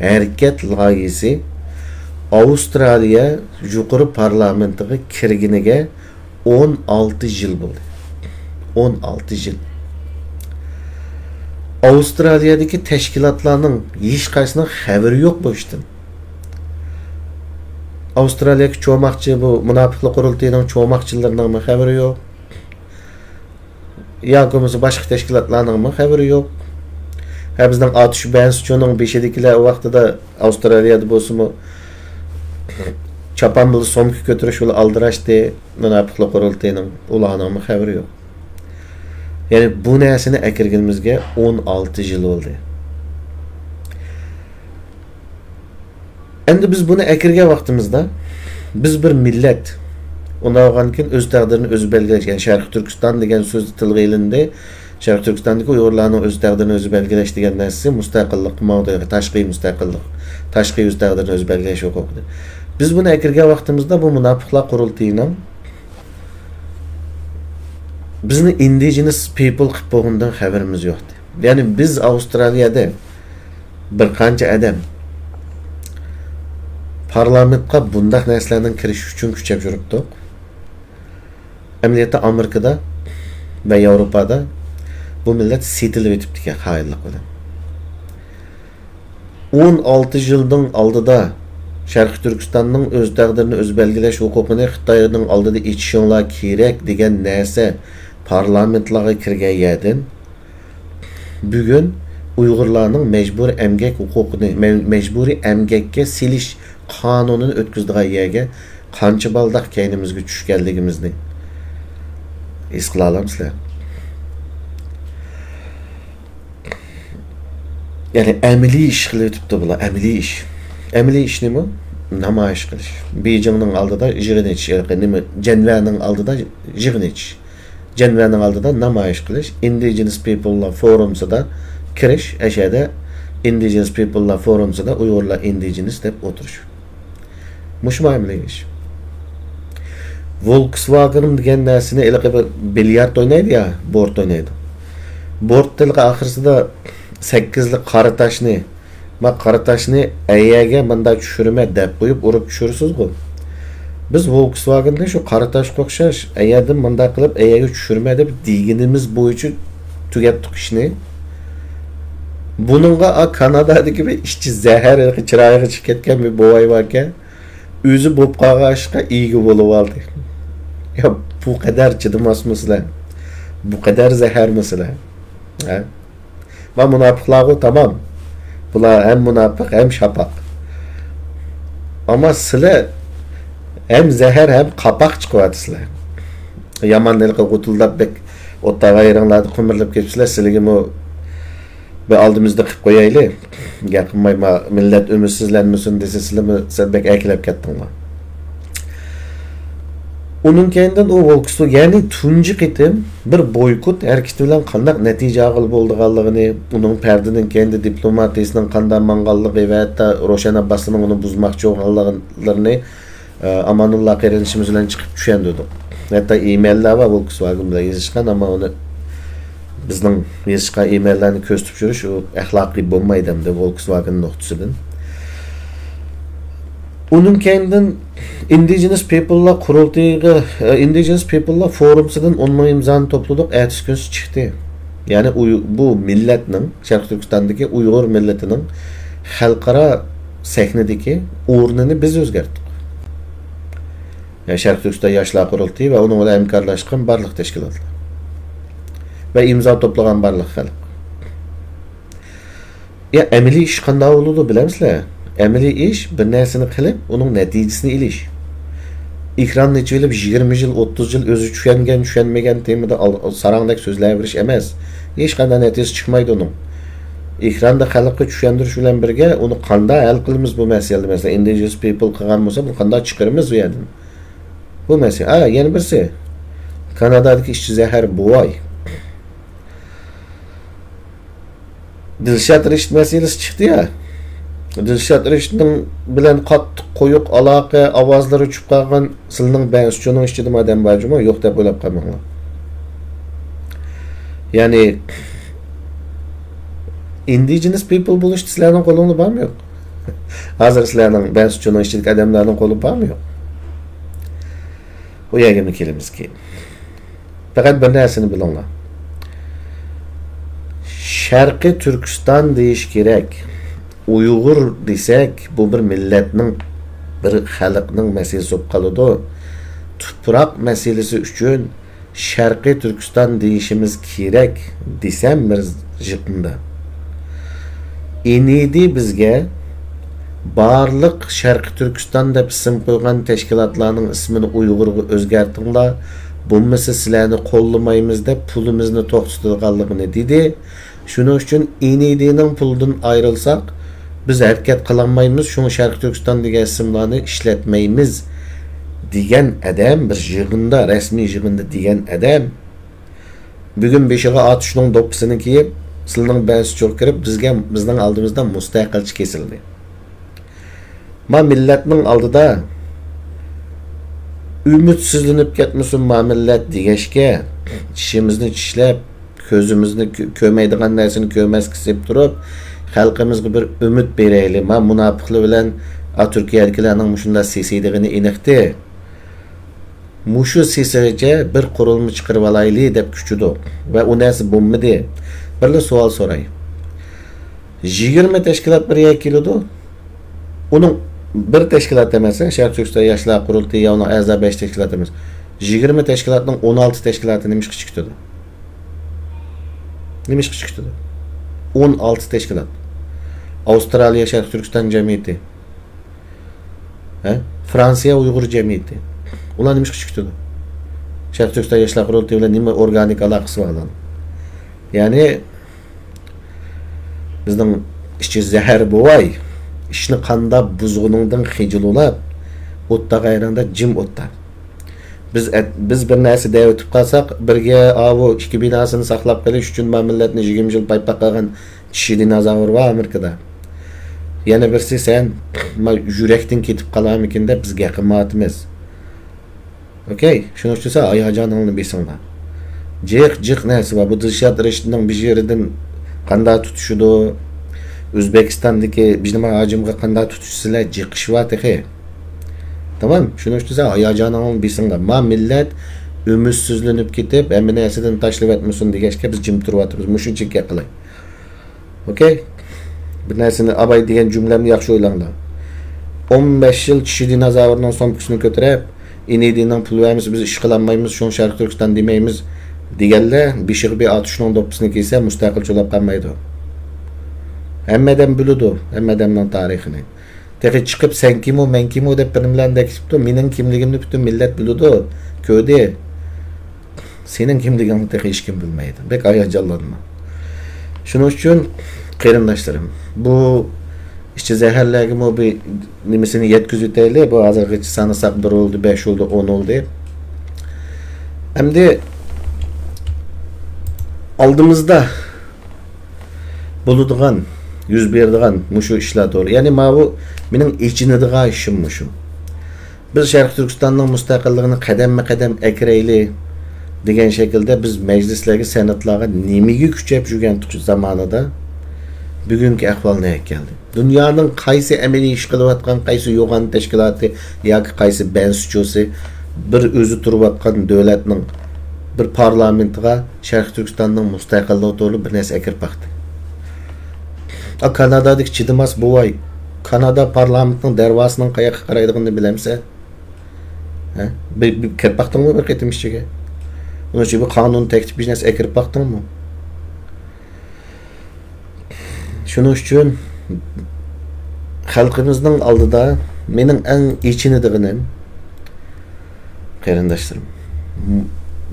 ھەرىكەت لايىھىسى ئاۋسترالىيە يۇقىرى پارلامېنتىغا كىرگىنىگە ئون ئالتە يىل بولدى. ئون ئالتە يىل. ئاۋسترالىيەدىكى تەشكىلاتلارنىڭ ھېچقايسىنىڭ خەۋىرى يوق بۇ ئىشتىن. ئاۋسترالىيەدىكى چوماقچى، بۇ مۇناپىقلار قۇرۇلتىيىنىڭ چوماقچىلىرىنىڭمۇ خەۋىرى يوق. ياكى بولمىسا باشقا تەشكىلاتلارنىڭمۇ خەۋىرى يوق. ھە، بىزنىڭ ئاتۇش بەنسىچۇنىڭ بېشىدىكىلەر ۋاقتىدا ئاۋسترالىيەدە بولسىمۇ چاپان بىلەن سومكا كۆتۈرۈش بىلەن ئالدىراشتى. مۇناپىقلار قۇرۇلتىيىنىڭ، ئۇلارنىڭمۇ خەۋىرى يوق. يەنى بۇ نەرسىنى ئەكىرگىنىمىزگە ئون ئالتە يىل بولدى. ئەمدى بىز بۇنى ئەكىرگەن ۋاقتىمىزدا، بىز بىر مىللەت، ئۇنداق بولغاندىكىن ئۆز تەقدىرىنى ئۆزى بەلگىلەش، يەنى شەرقىي تۈركىستان دېگەن سۆز تىلغا ئېلىندى. شەرقىي تۈركىستاندىكى ئۇيغۇرلارنىڭ ئۆز تەقدىرىنى ئۆزى بەلگىلەش دېگەن نەرسىسى مۇستەقىللىققا ماڭىدۇ، تاشقى مۇستەقىللىق، تاشقى ئۆز تەقدىرىنى ئۆزى بەلگىلەش ھوقۇقىدىن. بىز بۇنى ئەكىرگەن ۋاقتىمىزدا، بۇ مۇناپىقلار قۇرۇلتىيىنىڭ بىزنى indigenous people قىلىپ بولغىنىدىن خەۋىرىمىز يوقتى. يەنى بىز ئاۋسترالىيەدە بىر قانچە ئادەم پارلامېنتقا بۇنداق نەرسىلەرنىڭ كىرىشى ئۈچۈن كۈچەپ يۈرۈپتۇق. ئەمەلىيەتتە ئامېرىكىدا ۋە ياۋروپادا بۇ مىللەت سېتىلىۋېتىپتىكەن خائىنلىق بىلەن. ئون ئالتە يىلدىن ئالدىدا شەرقىي تۈركىستاننىڭ ئۆز تەقدىرىنى ئۆزى بەلگىلەش ھوقۇقىنى خىتاينىڭ ئالدىدا ئېچىشىڭلار كېرەك دېگەن نەرسە پارلامېنتلارغا كىرگەن يەردىن، بۈگۈن ئۇيغۇرلارنىڭ مەجبۇرىي ئەمگەك ھوقۇقىنى، مە-، مەجبۇرىي ئەمگەككە سېلىش قانۇنىنى ئۆتكۈزىدىغان يەرگە قانچە بالداق كەينىمىزگە چۈشكەنلىكىمىزنى ھېس قىلالامسىلەر؟ يەنى ئەمەلىي ئىش قىلىۋېتىپتۇ بۇلار، ئەمەلىي ئىش. ئەمەلىي ئىش نېمە؟ نامايىش قىلىش. بېيجىڭنىڭ ئالدىدا يىغىن ئېچىش، نېمە، جەنۋەنىڭ ئالدىدا يىغىن ئېچىش. جەنۋەنىڭ ئالدىدا نامايىش قىلىش، ئىندىجېنس پىپللار فورۇمسىدا كىرىش، ئەشەدە ئىندىجېنس پىپللار فورۇمسىدا ئۇيغۇرلار ئىندىجېنس دەپ ئولتۇرۇش. مۇشۇ مۇئامىلە ئىش. ۋولكسۋاگېن دېگەن نەرسىنى ھېلىقى بىر بىليارد ئوينايدۇ يا، بورت ئوينايدۇ. بورت ھېلىقى ئاخىرسىدا سەككىزلا قارا تاشنى، ما قارا تاشنى ئەيەرگە مۇنداق چۈشۈرمە دەپ قويۇپ ئۇرۇپ چۈشۈرىسىزغۇ. بىز ۋولكسۋاگېننى شۇ قارا تاشقا ئوخشاش ئەيەردىن مۇنداق قىلىپ ئەيەرگە چۈشۈرمە دەپ دېگىنىمىز بويىچە تۈگەتتۇق ئىشنى. بۇنىڭغا ئا كانادادىكى بىر ئىچى زەھەر چىرايىغا چىقىپ كەتكەن بىر بوۋاي باركەن، ئۆزى بولۇپ قالغان ئىشقا ئىگە بولۇۋالدى. يا، بۇ قەدەر چىدىماسمۇ سىلەر؟ بۇ قەدەر زەھەرمۇ سىلەر؟ ھە؟ ما مۇناپىقلارغۇ تامام. بۇلار ھەم مۇناپىق، ھەم شاپاق. ئەمما سىلەر ھەم زەھەر، ھەم قاپاق چىقىۋاتىسىلەر. يامان ھېلىقى غۇتۇلداپ بەك ئوتتاغا يېرىڭلاردا قىمىرلاپ كېتىپسىلەر. سىلىگىمۇ بىر ئالدىمىزدا قىلىپ قويايلى. گەپ قىلماي، ما مىللەت ئۈمىدسىزلەنمىسۇن دېسە، سىلىمۇ سەل بەك ئەركىلەپ كەتتىڭلار. ئۇنىڭ كەينىدىن ئۇ ۋولكسۋاگېن، يەنى تۇنجى قېتىم بىر بويكوت ھەرىكىتى بىلەن قانداق نەتىجە ئالغىلى بولىدىغانلىقىنى، ئۇنىڭ پەردىدىن كەينىدە دىپلوماتىيىسىنىڭ قانداق ماڭغانلىقى ۋە ھەتتا روشەن ئابباسنىڭ ئۇنى بۇزماقچى بولغانلىرىنى، ئە، ئامانۇللا قېرىندىشىمىز بىلەن چىقىپ چۈشەندۈردۇق. ھەتتا ئىمېيللار بار ۋولكسۋاگېن بىلەن يېزىشقان، ئەمما ئۇنى بىزنىڭ يېزىشقان ئىمېيللارنى كۆرسىتىپ يۈرۈش ئۇ ئەخلاقىي بولمايدۇ ئەمدى ۋولكسۋاگېن نۇقتىسىدىن. ئۇنىڭ كەينىدىن ئىندىجېنس پىپللار قۇرۇلتىيىغا، ئە، ئىندىجېنس پىپللار فورۇمسىدىن ئون مىڭ ئىمزانى توپلىدۇق، ئەتىسى كۈنسى چىقتى. يەنى ئۇي-، بۇ مىللەتنىڭ، شەرقىي تۈركىستاندىكى ئۇيغۇر مىللىتىنىڭ خەلقئارا سەھنىدىكى ئورنىنى بىز ئۆزگەرتتۇق. يەنى شەرقىي تۈركىستان ياشلار قۇرۇلتىيى ۋە ئۇنىڭ بىلەن ھەمكارلاشقان بارلىق تەشكىلاتلار ۋە ئىمزا توپلىغان بارلىق خەلق. يا، ئەمەلىي ئىش قانداق بولىدۇ بىلەمسىلەر؟ ئەمەلىي ئىش بىر نەرسىنى قىلىپ، ئۇنىڭ نەتىجىسىنى ئېلىش. ئېكراننى ئېچىۋېلىپ، يىگىرمە يىل، ئوتتۇز يىل ئۆزى چۈشەنگەن، چۈشەنمىگەن تېمىدا ئال-، ساراڭدەك سۆزلەۋېرىش ئەمەس. ھېچقانداق نەتىجىسى چىقمايدۇ ئۇنىڭ. ئېكراندا خەلققە چۈشەندۈرۈش بىلەن بىرگە، ئۇنى قانداق ھەل قىلىمىز بۇ مەسىلىنى؟ مەسىلەن، ئىندىجېنس پىپل قىلغان بولسا، بۇنى قانداق چىقىرىمىز بۇ يەردىن؟ بۇ مەسىلە. ھە، يەنە بىرسى، كانادادىكى ئىشچى زەھەر بوۋاي. دىلشات رىشىت مەسىلىسى چىقتى يا. دىلشات رىشىتنىڭ بىلەن قاتتىق قويۇق ئالاقە، ئاۋازلىرى چۈشۈپ قالغان، سىلىنىڭ بەنسىچۇنىڭ ئىچىدىمۇ ئادەم بار جۇمۇ، يوق دەپ ئويلاپ قالماڭلار. يەنى، ئىندىجېنس پىپل بولۇشتا سىلەرنىڭ قولۇڭدا بارمۇ يوق؟ ھازىر سىلەرنىڭ بەنسىچۇنىڭ ئىچىدىكى ئادەملەرنىڭ قولى بارمۇ يوق؟ ئۇ يەرگىمۇ كېلىمىز كېيىن. پەقەت بىر نەرسىنى بىلىڭلار. شەرقىي تۈركىستان دېيىش كېرەك. ئۇيغۇر دېسەك، بۇ بىر مىللەتنىڭ، بىر خەلقنىڭ مەسىلىسى بولۇپ قالىدۇ. تۇپراق مەسىلىسى ئۈچۈن شەرقىي تۈركىستان دېيىشىمىز كېرەك دېسەم بىر يېقىندا. ئىنىدى بىزگە بارلىق شەرقىي تۈركىستان دەپ ئىسىم قويغان تەشكىلاتلارنىڭ ئىسمىنى ئۇيغۇرغا ئۆزگەرتىڭلار، بولمىسا سىلەرنى قوللىمايمىز دەپ پۇلىمىزنى توختىتىدىغانلىقىنى دېدى. شۇنىڭ ئۈچۈن ئىنىدىنىڭ پۇلىدىن ئايرىلساق، بىز ھەرىكەت قىلالمايمىز، شۇڭا شەرقىي تۈركىستان دېگەن ئىسىملارنى ئىشلەتمەيمىز دېگەن ئادەم، بىر يىغىندا، رەسمىي يىغىندا دېگەن ئادەم، بۈگۈن بېشىغا ئاتۇشنىڭ دوپپىسىنى كىيىپ، سىلىنىڭ بەنسىچۇغا كىرىپ، بىزگە، بىزنىڭ ئالدىمىزدا مۇستەقىلچە كېسىلدى. ما مىللەتنىڭ ئالدىدا ئۈمىدسىزلىنىپ كەتمىسۇن ما مىللەت دېگەچكە، چىشىمىزنى چىشلەپ، كۆزىمىزنى كۆ-، كۆرمەيدىغان نەرسىنى كۆرمەسكە سېلىپ تۇرۇپ، خەلقىمىزغا بىر ئۈمىد بېرەيلى. ما مۇناپىقلار بىلەن ئا تۈركىيەدىكىلەرنىڭ مۇشۇنداق سېسىيدىغىنى ئېنىقتى. مۇشۇ سېسىغىچە بىر قۇرۇلما چىقىرىۋالايلى دەپ كۈچىدۇق ۋە ئۇ نەرسە بولمىدى. بىرلا سوئال سوراي. يىگىرمە تەشكىلات بىر يەرگە كېلىدۇ. ئۇنىڭ بىر تەشكىلات ئەمەس، شەرقىي تۈركىستان ياشلار قۇرۇلتىيى يا ئۇنىڭ ئەزا بەش تەشكىلات ئەمەس. يىگىرمە تەشكىلاتنىڭ ئون ئالتە تەشكىلاتى نېمىشقا چىقىپ كېتىدۇ؟ نېمىشقا چىقىپ كېتىدۇ؟ ئون ئالتە تەشكىلات. ئاۋسترالىيە شەرقىي تۈركىستان جەمئىيىتى. ھە؟ فرانسىيە ئۇيغۇر جەمئىيىتى. ئۇلار نېمىشقا چىقىپ كېتىدۇ؟ شەرقىي تۈركىستان ياشلار قۇرۇلتىيى بىلەن نېمە ئورگانىك ئالاقىسى بار ئۇلارنىڭ؟ يەنى، بىزنىڭ ئىچى زەھەر بوۋاي، ئىشنى قانداق بۇزغىنىڭدىن خىجىللىنىپ، ئوتتا غەيرىڭدە جىم ئوتتا. بىز ئەت-، بىز بىر نەرسە دەۋېتىپ قالساق، بىرگە ئاۋۇ ئىككى بىناسىنى ساقلاپ قېلىش ئۈچۈن ما مىللەتنى يىگىرمە يىل پايپاق قىلغان چىشى دىنوزاۋر بار ئامېرىكىدا. يەنە بىرسى سەن، ما يۈرەكتىن كېتىپ قالارمىكىن دەپ بىز گەپ قىلمايۋاتىمىز. ئوكەي، شۇنىڭ ئۈچۈن سەن ھاياجانىڭنى بېسىڭلار. جىق، جىق نەرسە بار. بۇ دىلشات رەشىتنىڭ بىر يېرىدىن قانداق تۇتۇشىدۇ، ئۆزبېكىستاندىكى بىجنىما ھاجىمغا قانداق تۇتۇشىسىلەر، جىق ئىش بار تېخى. تامام، شۇنىڭ ئۈچۈن سەن ھاياجانىڭنى بېسىڭلار. ما مىللەت ئۈمىدسىزلىنىپ كېتىپ، ھەممە نەرسىدىن تاشلىۋەتمىسۇن دېگەچكە بىز جىم تۇرۇۋاتىمىز. مۇشۇنچىلىك گەپ قىلاي. ئوكەي؟ بىر نەرسىنى، ئاباي دېگەن جۈملەمنى ياخشى ئويلاڭلار. ئون بەش يىل چىشى دىنوزاۋرنىڭ سومكىسىنى كۆتۈرۈپ، ئىنىدىنىڭ پۇل بەرمىسە بىز ئىش قىلالمايمىز، شۇڭا شەرقىي تۈركىستان دېمەيمىز دېگەنلەر بېشىغا بىر ئاتۇشنىڭ دوپپىسىنى كىيسە مۇستەقىل چولاپ قالمايدۇ. ھەممە ئادەم بىلىدۇ، ھەممە ئادەمنىڭ تارىخىنى. تېخى چىقىپ سەن كىمۇ، مەن كىمۇ دەپ بىر نېمىلەرنى دەكىتىپتۇ. مېنىڭ كىملىكىمنى پۈتۈن مىللەت بىلىدۇ، كۆردى. سېنىڭ كىملىكىڭنى تېخى ھېچكىم بىلمەيدۇ. بەك ھاياجانلانما. شۇنىڭ ئۈچۈن قېرىنداشلىرىم، بۇ ئىچى زەھەرلەرگىمۇ بىر نېمىسىنى يەتكۈزۈۋېتەيلى. بۇ ھازىرغىچە سانىساق بىر بولدى، بەش بولدى، ئون بولدى. ئەمدى ئالدىمىزدا بولىدىغان، يۈز بېرىدىغان مۇشۇ ئىشلار توغرا. يەنى ماۋۇ مېنىڭ ئېچىنىدىغان ئىشىم مۇشۇ. بىز شەرقىي تۈركىستاننىڭ مۇستەقىللىقىنى قەدەممۇ قەدەم ئەكىرەيلى دېگەن شەكىلدە بىز مەجلىسلەرگە، سېناتلارغا نېمىگە كۈچەپ يۈرگەنتۇق زامانىدا، بۈگۈنكى ئەھۋال نەگە كەلدى؟ دۇنيانىڭ قايسى ئەمەلىي ئىش قىلىۋاتقان، قايسى يوغان تەشكىلاتى ياكى قايسى بەنسىچۇسى بىر ئۆزى تۇرۇۋاتقان دۆلەتنىڭ بىر پارلامېنتىغا شەرقىي تۈركىستاننىڭ مۇستەقىللىقى توغرىلىق بىر نەرسە ئەكىرىپ باقتى؟ ئا، كانادادىكى چىدىماس بوۋاي، كانادا پارلامېنتىنىڭ دەرۋازىسىنىڭ قاياققا قارايدىغىنىنى بىلەمسەن؟ ھە؟ بىر، بىر كىرىپ باقتىڭمۇ بىر قېتىم ئىچىگە؟ ئۇنىڭ ئىچىگە بىر قانۇن تەكلىپ، بىر نەرسە ئەكىرىپ باقتىڭمۇ؟ شۇنىڭ ئۈچۈن خەلقىمىزنىڭ ئالدىدا مېنىڭ ئەڭ ئېچىنىدىغىنىم، قېرىنداشلىرىم،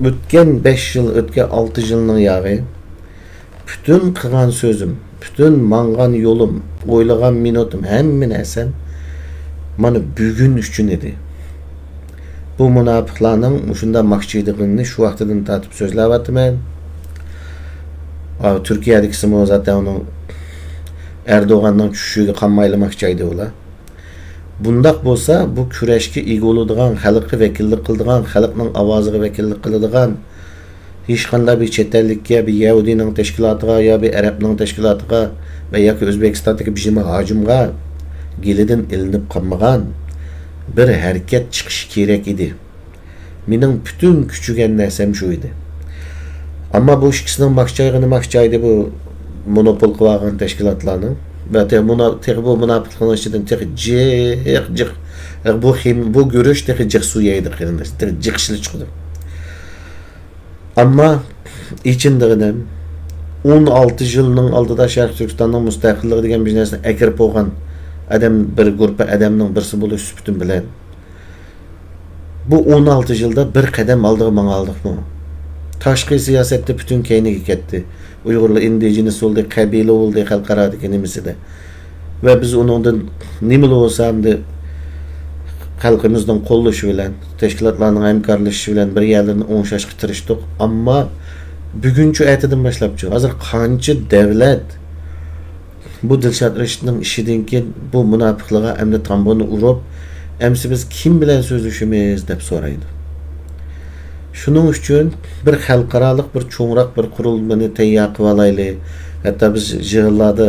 ئۆتكەن بەش يىل، ئۆتكەن ئالتە يىلنىڭ ياغى، پۈتۈن قىلغان سۆزۈم، پۈتۈن ماڭغان يولۇم، ئويلىغان مىنۇتۇم، ھەممە نەرسەم مانا بۈگۈن ئۈچۈن ئىدى. بۇ مۇناپىقلارنىڭ مۇشۇنداق ماخچىيدىغىنىنى شۇ ۋاقتىدىن تارتىپ سۆزلەۋاتىمەن. ئا، تۈركىيەدىكىسىمۇ زاتەن ئۇنىڭ، ئەردوغاننىڭ چۈشۈشىگە قانمايلا ماخچايدۇ ئۇلار. بۇنداق بولسا، بۇ كۈرەشكە ئىگە بولىدىغان، خەلققە ۋەكىللىك قىلىدىغان، خەلقنىڭ ئاۋازىغا ۋەكىللىك قىلىدىغان، ھېچقانداق بىر چەت ئەللىككە، بىر يەھۇدىينىڭ تەشكىلاتىغا يا بىر ئەرەبنىڭ تەشكىلاتىغا ۋە ياكى ئۆزبېكىستاندىكى بىر جىمى ھاجىمغا گېلىدىن ئېلىنىپ قالمىغان بىر ھەرىكەت چىقىشى كېرەك ئىدى. مېنىڭ پۈتۈن كۈچىگەن نەرسەم شۇ ئىدى. ئەمما بۇ ئىككىسىنىڭ ماخچايغىنى ماخچايدى، بۇ مونوپول قىلىۋالغان تەشكىلاتلارنىڭ ۋە تېخى مۇنا-، تېخى بۇ مۇناپىقلىقنىڭ ئىچىدىن تېخى جىق، جىق، بۇ خىم-، بۇ گۈرۈچ تېخى جىق سۇ يەيدۇ، قېرىنداش، تېخى جىق ئىشلىرى چىقىدۇ. ئەمما ئېچىندىغىنىم، ئون ئالتە يىلنىڭ ئالدىدا شەرقىي تۈركىستاننىڭ مۇستەقىللىقى دېگەن بىر نەرسىنى ئەكىرىپ بولغان ئادەم، بىر گۇرۇپپا ئادەمنىڭ بىرسى بولۇش سۈپىتىم بىلەن، بۇ ئون ئالتە يىلدا بىر قەدەم ئالدىغا ماڭالدۇقمۇ؟ تاشقى سىياسەتتە پۈتۈن كەينىگە كەتتى. ئۇيغۇرلار ئىندىجېنىس بولدى، قەبىلە بولدى خەلقئارادىكى نېمىسىدە. ۋە بىز ئۇنىڭدىن نېمىلا بولسا ئەمدى خەلقىمىزنىڭ قوللىشى بىلەن، تەشكىلاتلارنىڭ ھەمكارلىشىشى بىلەن بىر يەرلىرىنى ئوڭشاشقا تىرىشتۇق. ئەمما بۈگۈنچۇ ئەتىدىن باشلاپچۇ، ھازىر قانچە دەۋلەت بۇ دىلشات رەشىتنىڭ ئىشىدىن كېيىن بۇ مۇناپىقلىققا ئەمدى تامبۇرنى ئۇرۇپ، ئەمسە بىز كىم بىلەن سۆزلىشىمىز دەپ سورايدۇ. شۇنىڭ ئۈچۈن بىر خەلقئارالىق، بىر چوڭراق بىر قۇرۇلمىنى تەييار قىلىۋالايلى. ھەتتا بىز يىغىنلاردا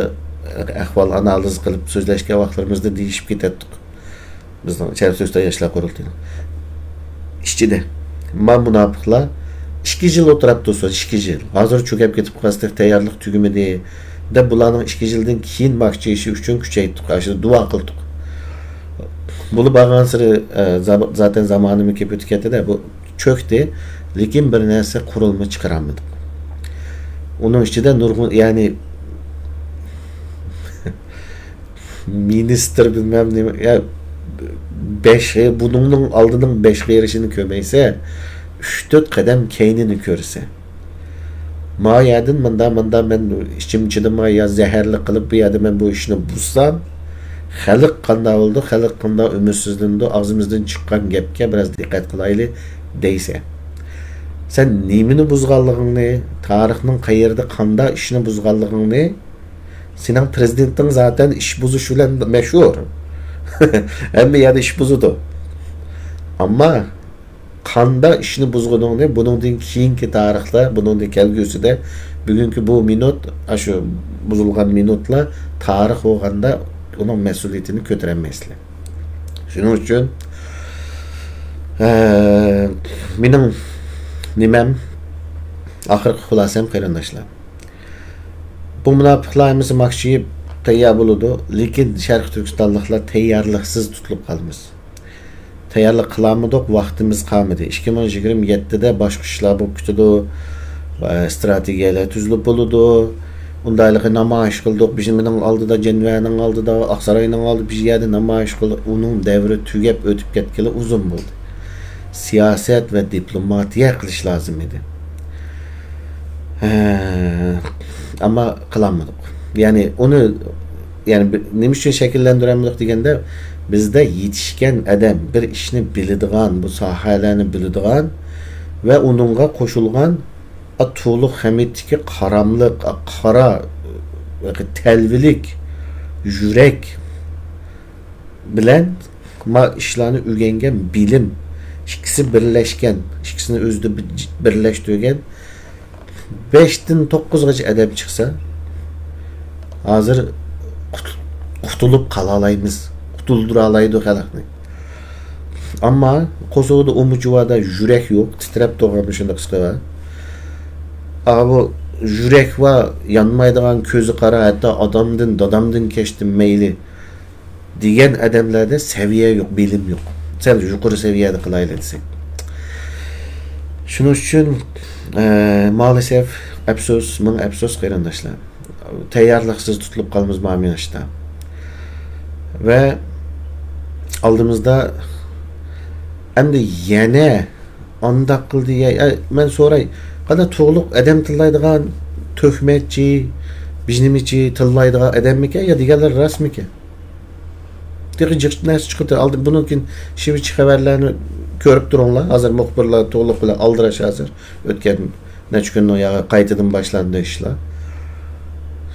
ئەھۋال ئانالىز قىلىپ سۆزلەشكەن ۋاقىتلىرىمىزدا دېيىشىپ كېتەتتۇق. بىزنىڭ شەرقىي تۈركىستان ياشلار قۇرۇلتىيىنىڭ ئىچىدە، ما مۇناپىقلار ئىككى يىل ئولتۇراپ تۇرسۇن، ئىككى يىل. ھازىر چۆكۈپ كېتىپ قالسا، تەييارلىق تۈگىمىدى دەپ، بۇلارنىڭ ئىككى يىلدىن كېيىن ماخچىيىشى ئۈچۈن كۈچەيتتۇق، ئاشۇ دۇئا قىلدۇق. بولۇپ بارغانسېرى، ئە، زا-، زاتەن زامانىمۇ كېلىپ ئۆتۈپ كەتتى-دە، بۇ چۆكتى، لېكىن بىر نەرسە قۇرۇلما چىقىرالمىدۇق. ئۇنىڭ ئىچىدە نۇرغۇن، يەنى مىنىستىر بىلمەم نېمە، يا بەش، بۇنىڭنىڭ ئالدىنىڭ بەش قېرىشىنى كۆرمەيسە، ئۈچ تۆت قەدەم كەينىنى كۆرسە. ما يەردىن مۇندا، مۇندا مەن ئىچىم چىدىماي يا زەھەرلىك قىلىپ بۇ يەردە مەن بۇ ئىشنى بۇزسام، خەلق قانداق بولىدۇ، خەلق قانداق ئۈمىدسىزلىنىدۇ، ئاغزىمىزدىن چىققان گەپكە بىراز دىققەت قىلايلى دەيسەن. سەن نېمىنى بۇزغانلىقىڭنى، تارىخنىڭ قەيەردە قانداق ئىشنى بۇزغانلىقىڭنى، سېنىڭ پىرېزىدېنتىڭ زاتەن ئىش بۇزۇش بىلەن مەشھۇر. ھەممە يەردە ئىش بۇزىدۇ. ئەمما قانداق ئىشنى بۇزغىنىڭنى بۇنىڭدىن كېيىنكى تارىختا، بۇنىڭدىن كەلگۈسىدە، بۈگۈنكى بۇ مىنۇت، ئاشۇ بۇزۇلغان مىنۇتلار تارىخ بولغاندا ئۇنىڭ مەسئۇلىيىتىنى كۆتۈرەلمەيسىلەر. شۇنىڭ ئۈچۈن، ئە، مېنىڭ نېمەم، ئاخىرقى خۇلاسەم، قېرىنداشلار، بۇ مۇناپىقلار ھەممىسى ماكشىيىپ تەييار بولىدۇ، لېكىن شەرقىي تۈركىستانلىقلار تەييارلىقسىز تۇتۇلۇپ قالىمىز. تەييارلىق قىلالمىدۇق، ۋاقتىمىز قالمىدى. ئىككى مىڭ يىگىرمە يەتتىدە باشقا ئىشلار بولۇپ كېتىدۇ، ئىستراتېگىيەلەر تۈزۈلۈپ بولىدۇ. ئۇنداقلىقى نامايىش قىلدۇق، بىز مېنىڭ ئالدىدا، جەنۋەنىڭ ئالدىدا، ئاقساراينىڭ ئالدىدا، بىر يەردە نامايىش قىلدۇق. ئۇنىڭ دەۋرى تۈگەپ ئۆتۈپ كەتكىلى ئۇزۇن بولدى. سىياسەت ۋە دىپلوماتىيە قىلىش لازىم ئىدى. ھە، ئەمما قىلالمىدۇق. يەنى ئۇنى، يەنى بى-، نېمە ئۈچۈن شەكىللەندۈرەلمىدۇق دېگەندە، بىزدە يېتىشكەن ئادەم، بىر ئىشنى بىلىدىغان، بۇ ساھەلەرنى بىلىدىغان ۋە ئۇنىڭغا قوشۇلغان، ئا، تولۇق خەمىتتىكى قاراملىق، ئا، قارا، تەلۋىلىك يۈرەك بىلەن ما ئىشلارنى ئۆگەنگەن بىلىم، ئىككىسى بىرلەشكەن، ئىككىسىنى ئۆزىدە بىر-، بىرلەشتۈرگەن بەشتىن توققۇزغىچە ئادەم چىقسا، ھازىر قۇت-، قۇتۇلۇپ قالالايمىز، قۇتۇلدۇرالايدۇ خەلقنى. ئەمما قورسىقىدا ئۇمۇچى باردا يۈرەك يوق، تىترەپ تۇرغان مۇشۇنداق قىسقا بار. ئا، بۇ يۈرەك بار، يانمايدىغان، كۆزى قارا، ھەتتا ئاتامدىن، دادامدىن كەچتىم مەيلى دېگەن ئادەملەردە سەۋىيە يوق، بىلىم يوق. سەل يۇقىرى سەۋىيەدە قىلايلى دېسەك. شۇنىڭ ئۈچۈن، ئە، مائالىسەف، ئەپسۇس، مىڭ ئەپسۇس، قېرىنداشلار. تەييارلىقسىز تۇتۇلۇپ قالىمىز مانا مېڭىشتا. ۋە ئالدىمىزدا ئەمدى يەنە ئانداق قىلدى، يا، يا، مەن سوراي، قانداق تۇغلۇق ئادەم تىللايدىغان تۆھمەتچى، بىژنىمىچى تىللايدىغان ئادەممىكەن يا دېگەنلەر راستمىكەن؟ تېخى جىق نەرسە چىقىدۇ. ئالدى بۇنىڭ كېيىن شىۋىچى خەۋەرلەرنى كۆرۈپ تۇرۇڭلار. ھازىر مۇخبىرلار تۇغلۇق بىلەن ئالدىراش ھازىر. ئۆتكەن نەچچە كۈندىن ياغى قايتىدىن باشلاندى ئىشلار.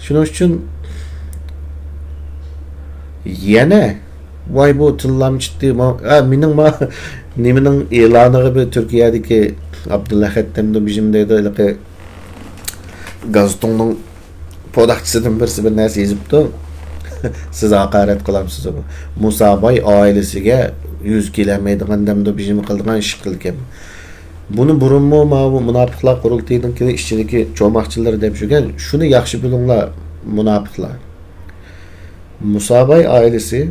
شۇنىڭ ئۈچۈن يەنە ۋاي بۇ تىللام چىقتى. ما-، ئا، مېنىڭ ما-، نېمىنىڭ ئېلانىغا بىر تۈركىيەدىكى ئابدۇللا خەتتەمدۇ بىژىم دەيدۇ، ھېلىقى گازېتىڭنىڭ پوداقچىسىدىن بىرسى بىر نەرسە يېزىپتۇ. سىز ھاقارەت قىلامسىز بۇ. مۇساباي ئائىلىسىگە يۈز كېلەلمەيدىغان دەمدۇ بىژىم قىلىدىغان ئىش قىلىدىكەن. بۇنى بۇرۇنمۇ ماۋۇ مۇناپىقلار قۇرۇلتىيىنىڭكى ئىچىدىكى چوماقچىلىرى دەپ يۈرگەن، شۇنى ياخشى بىلىڭلار، مۇناپىقلار. مۇساباي ئائىلىسى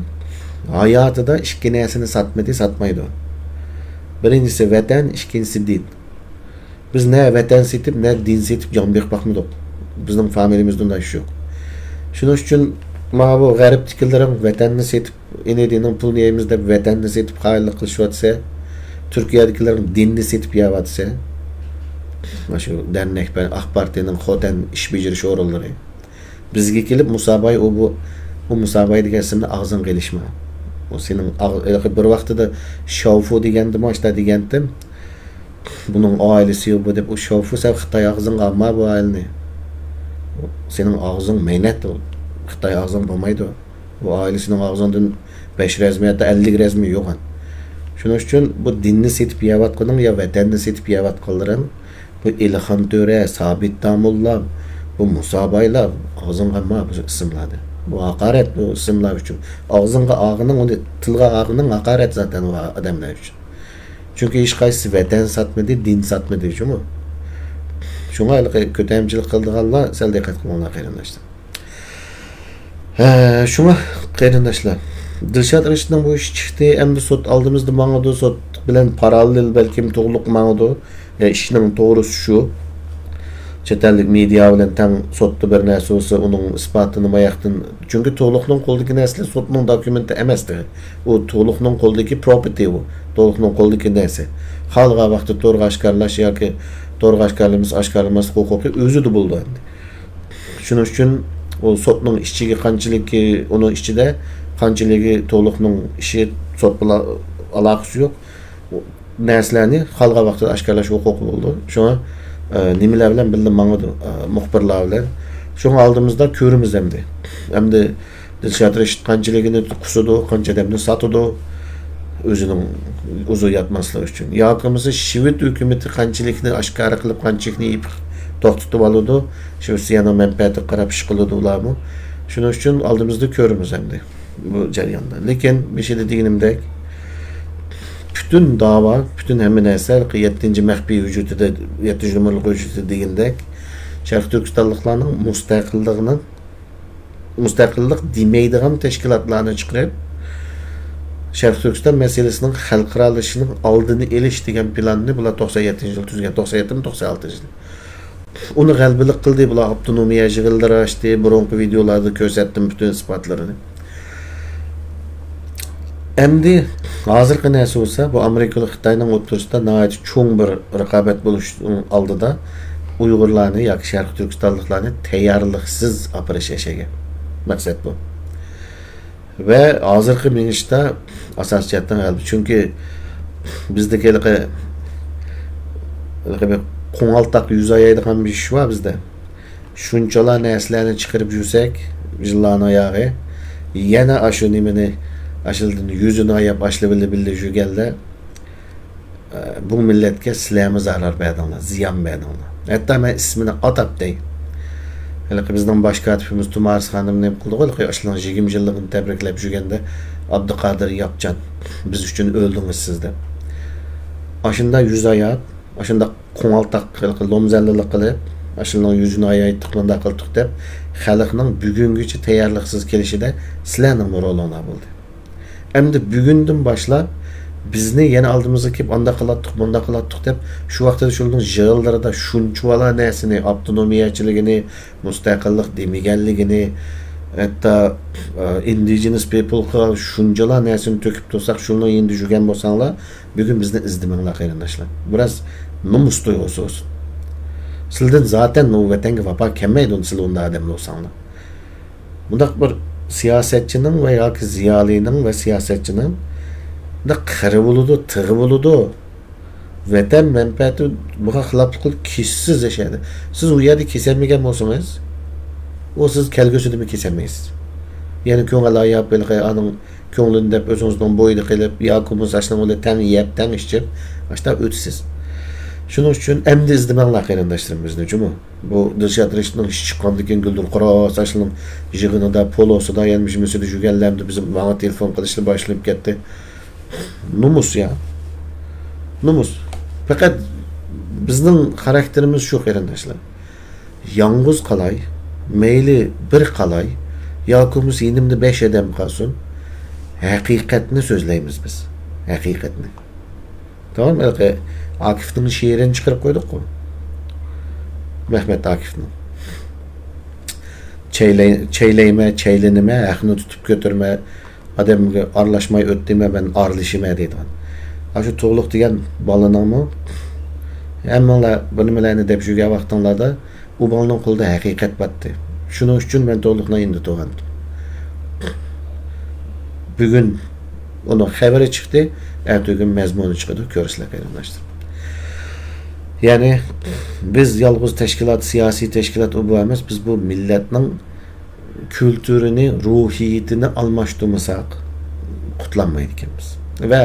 ھاياتىدا ئىككى نەرسىنى ساتمىدى، ساتمايدۇ. بىرىنچىسى ۋەتەن، ئىككىنچىسى دىن. بىز نە ۋەتەن سېتىپ، نە دىن سېتىپ جان بېقىپ باقمىدۇق. بىزنىڭ فامىلىمىزدە ئۇنداق ئىش يوق. شۇنىڭ ئۈچۈن ماۋۇ غەربتىكىلىرىڭ ۋەتەننى سېتىپ، ئىنىدىنىڭ پۇلىنى يەيمىز دەپ ۋەتەننى سېتىپ خائىنلىق قىلىشىۋاتسا، تۈركىيەدىكىلەر دىننى سېتىپ يەۋاتسا، مانا شۇ دەرنەك بىلەن ئاق پارتىيەنىڭ خوتەن ئىش بېجىرىش ئورۇنلىرى بىزگە كېلىپ، مۇساباي ئۇ بۇ، ئۇ مۇساباي دېگەن ئىسىمنى ئاغزىڭغا ئېلىشما. ئۇ سېنىڭ ئاغ-، ھېلىقى بىر ۋاقتىدا شاۋفۇ دېگەندىمۇ، ئاشتا دېگەنتىم. بۇنىڭ ئائىلىسى بۇ دەپ، ئۇ شاۋفۇ سەن خىتاي ئاغزىڭغا ئالما بۇ ئائىلىنى. سېنىڭ ئاغزىڭ مەينەت، ئۇ خىتاي ئاغزىڭ بولمايدۇ. ئۇ ئائىلىسىنىڭ ئاغزىڭدىن بەش رەزمى يا ئەللىك رەزمى يوغان. شۇنىڭ ئۈچۈن بۇ دىننى سېتىپ يەۋاتقىنىڭ يا ۋەتەننى سېتىپ يەۋاتقانلىرىڭ، بۇ ئېلىخان تۆرە، سابىت داموللا، بۇ مۇسابايلار، ئاغزىڭغا ئالما بۇ ئىسىملارنى. بۇ ھاقارەت بۇ ئىسىملار ئۈچۈن. ئاغزىڭغا ئالغىنىڭ، ئۇنى تىلغا ئالغىنىڭ ھاقارەت زاتەن ئۇ ئادەملەر ئۈچۈن. چۈنكى ھېچقايسىسى ۋەتەن ساتمىدى، دىن ساتمىدى جۇمۇ. شۇڭا ھېلىقى كۆتەمچىلىك قىلىدىغانلار سەل دىققەت قىلىڭلار قېرىنداشلار. ھە، شۇڭا قېرىنداشلار، دىلشات رەشىتنىڭ بۇ ئىشى چىقتى، ئەمدى سوت ئالدىمىزدا ماڭىدۇ، سوت بىلەن پاراللېل بەلكىم تۇغلۇق ماڭىدۇ. يا ئىشنىڭ توغرىسى شۇ. چەت ئەللىك مېدىيا بىلەن تەڭ سوتتا بىر نەرسە بولسا، ئۇنىڭ ئىسپاتىنى ماياقتىن، چۈنكى تۇغلۇقنىڭ قولىدىكى نەرسىلەر سوتنىڭ دوكۇمېنتى ئەمەستى. ئۇ تۇغلۇقنىڭ قولىدىكى پروپېرتى ئۇ. تۇغلۇقنىڭ قولىدىكى نەرسە. خالىغان ۋاقىتتا تورغا ئاشكارىلاش ياكى تورغا ئاشكارىلىمىسا ئاشكارىلىماسلىق ھوقۇقى ئۆزىدە بولىدۇ ئەمدى. شۇنىڭ ئۈچۈن ئۇ سوتنىڭ ئىچىگە قانچىلىكى، ئۇنىڭ ئىچىدە قانچىلىكى تۇغلۇقنىڭ ئىشى سوت بىلەن ئالاقىسى يوق. نەرسىلەرنى خالىغان ۋاقتىدا ئاشكارىلاش ھوقۇقى بولىدۇ. شۇڭا، ئە، نېمىلەر بىلەن بىللە ماڭىدۇ، ئە، مۇخبىرلار بىلەن. شۇڭا ئالدىمىزدا كۆرىمىز ئەمدى. ئەمدى دىلشات رەشىت قانچىلىكىنى قۇسىدۇ، قانچە ئادەمنى ساتىدۇ، ئۆزىنىڭ ئۇزۇن ياتماسلىقى ئۈچۈن. ياكى بولمىسا شىۋېد ھۆكۈمىتى قانچىلىكنى ئاشكارا قىلىپ، قانچىلىكنى يېپىق توختىتىپ ئالىدۇ. شىۋېتسىيەنىڭ مەنپەئەتىگە قاراپ ئىش قىلىدۇ ئۇلارمۇ. شۇنىڭ ئۈچۈن ئالدىمىزدا كۆرىمىز ئەمدى بۇ جەرياندا. لېكىن بېشىدا دېگىنىمدەك، پۈتۈن داۋا، پۈتۈن ھەممە نەرسە يەتتىنچى مەخپىي ھۆججىتىدە، يەتتىنچى نومۇرلۇق ھۆججىتىدە دېگىنىدەك، شەرقىي تۈركىستانلىقلارنىڭ مۇستەقىللىقىنىڭ، مۇستەقىللىق دېمەيدىغان تەشكىلاتلارنى چىقىرىپ، شەرقىي تۈركىستان مەسىلىسىنىڭ خەلقئارالىشىشىنىڭ ئالدىنى ئېلىش دېگەن پىلاننى بۇلار توقسان يەتتىنچى يىل تۈزگەن، توقسان يەتتىمۇ، توقسان ئالتىنچى يىل. ئۇنى غەلىبىلىك قىلدى، بۇلار ئاپتونومىيە يىغىنلىرى ئاچتى، بۇرۇنقى ۋىدېئولاردا كۆرسەتتىم پۈتۈن ئىسپاتلىرىنى. ئەمدى ھازىرقى نەرسە بولسا، بۇ ئامېرىكا بىلەن خىتاينىڭ ئوتتۇرىسىدا ناھايىتى چوڭ بىر رىقابەت بولۇش ئالدىدا ئۇيغۇرلارنى ياكى شەرقىي تۈركىستانلىقلارنى تەييارلىقسىز ئاپىرىش ئەشەگە. مەقسەت بۇ. ۋە ھازىرقى مېڭىشتا ئاساسىي جەھەتتىن غەلىبە. چۈنكى بىزدىكى ھېلىقى، ھېلىقى بىر قوڭالتاق يۈز ئايايدىغان بىر ئىش بار بىزدە. شۇنچىلا نەرسىلەرنى چىقىرىپ يۈرسەك، يىللارنىڭ ياغى، يەنە ئاشۇ نېمىنى، ئاشۇلىدىن يۈزىنى ئاياپ، ئاشۇلا بىللە بىللە يۈرگەنلەر، ئە، بۇ مىللەتكە سىلەرمۇ زەرەر بەردىڭلار، زىيان بەردىڭلار. ھەتتا مەن ئىسمىنى ئاتاپ دەي. ھېلىقى بىزنىڭ باش كاتىپىمىز تۇمارىس خانىم نېمە قىلدىغۇ، ھېلىقى ئاشۇلارنىڭ يىگىرمە يىللىقىنى تەبرىكلەپ يۈرگەندە، ئابدۇقادىر ياپچان، بىز ئۈچۈن ئۆلدىڭىز سىز دەپ. ئاشۇنداق يۈز ئاياپ، ئاشۇنداق قوڭالتاق ھېلىقى لومزەللىلىق قىلىپ، ئاشۇنىڭ يۈزىنى ئايايتتۇق، مۇنداق قىلدۇق دەپ، خەلقنىڭ بۈگۈنگىچە تەييارلىقسىز كېلىشىدە سىلەرنىڭمۇ رولۇڭلار بولدى. ئەمدى بۈگۈندىن باشلاپ بىزنى يەنە ئالدىمىزغا كېلىپ، ئانداق قىلاتتۇق، مۇنداق قىلاتتۇق دەپ، شۇ ۋاقىتتا شۇنىڭ يىغىنلىرىدا شۇنچىۋالا نەرسىنى، ئاپتونومىيەچىلىكىنى، مۇستەقىللىق دېمىگەنلىكىنى، ھەتتا، ئە، ئىندىجېنس پىپلغا شۇنچىلا نەرسىنى تۆكۈپ تۇرساق، شۇنىڭ يېنىدا يۈرگەن بولساڭلار، بۈگۈن بىزنى ئىزدىمەڭلار، قېرىنداشلار. بىراز نومۇس تۇيغۇسى بولسۇن. سىلىدىن زاتەن ئۇ ۋەتەنگە ۋاپا كەلمەيدۇ، سىلەر ئۇنداق ئادەملەر بولساڭلار. بۇنداق بىر سىياسەتچىنىڭ ۋە ياكى زىيالىينىڭ ۋە سىياسەتچىنىڭ بۇنداق قىرى بولىدۇ، تىغى بولىدۇ. ۋەتەن مەنپەئەتى بۇغا خىلاپلىق قىلىپ كېسىسىز ياشايدۇ. سىز ئۇ يەردە كېسەلمىگەن بولسىڭىز، ئۇ سىز كەلگۈسىدىمۇ كېسەلمەيسىز. يەنە كۆڭۈل ئاياپ، ھېلىقى ئانىڭ كۆڭلىنى دەپ ئۆزىڭىزنىڭ بويىدا قېلىپ، ياكى بولمىسا ئاشۇنىڭ بىلەن تەڭ يەپ، تەڭ ئىچىپ، ئاشۇنداق ئۆتىسىز. شۇنىڭ ئۈچۈن ئەمدى ئىزدىمەڭلار قېرىنداشلىرىم بىزنى، جۇمۇ. بۇ دىلشات رەشىتنىڭ ئىشى چىققاندىن كېيىن، گۈلدۈر قوراس ئاشۇنىڭ يىغىنىدا، پولوسىدا، يەنە مۇشۇمىسىدا يۈرگەنلەر ئەمدى بىزنىڭ، ماڭا تېلېفون قىلىشلا باشلىنىپ كەتتى. نومۇس يا. نومۇس. پەقەت بىزنىڭ خاراكتېرىمىز شۇ، قېرىنداشلار. يالغۇز قالاي، مەيلى بىر قالاي، ياكى بولمىسا يېنىمدا بەش ئادەم قالسۇن، ھەقىقەتنى سۆزلەيمىز بىز. ھەقىقەتنى. تامام، ھېلىقى ئاكىفنىڭ شېئىرىنى چىقىرىپ قويدۇققۇ. مەھمەت ئاكىفنىڭ. چەيلەي-، چەيلەيمە، چەيلىنىمە، ھەقنى تۇتۇپ كۆتۈرمە، ئادەمگە ئارىلاشماي ئۆت دېمە، مەن ئارىلىشىمەن دەيدىغان. ئاشۇ تۇغلۇق دېگەن بالىنىڭمۇ ھەممىڭلار بىر نېمىلەرنى دەپ يۈرگەن ۋاقتىڭلاردا، ئۇ بالىنىڭ قولىدا ھەقىقەت بارتتى. شۇنىڭ ئۈچۈن مەن تۇغلۇقنىڭ يېنىدا تۇرغانىدىم. بۈگۈن ئۇنىڭ خەۋىرى چىقتى، ئەتىگۈن مەزمۇنى چىقىدۇ، كۆرىسىلەر قېرىنداشلار. يەنى بىز يالغۇز تەشكىلات، سىياسىي تەشكىلات ئۇ بۇ ئەمەس، بىز بۇ مىللەتنىڭ كۈلتۈرىنى، روھىيىتىنى ئالماشتۇرمىساق، قۇتۇلالمايدىكەنمىز. ۋە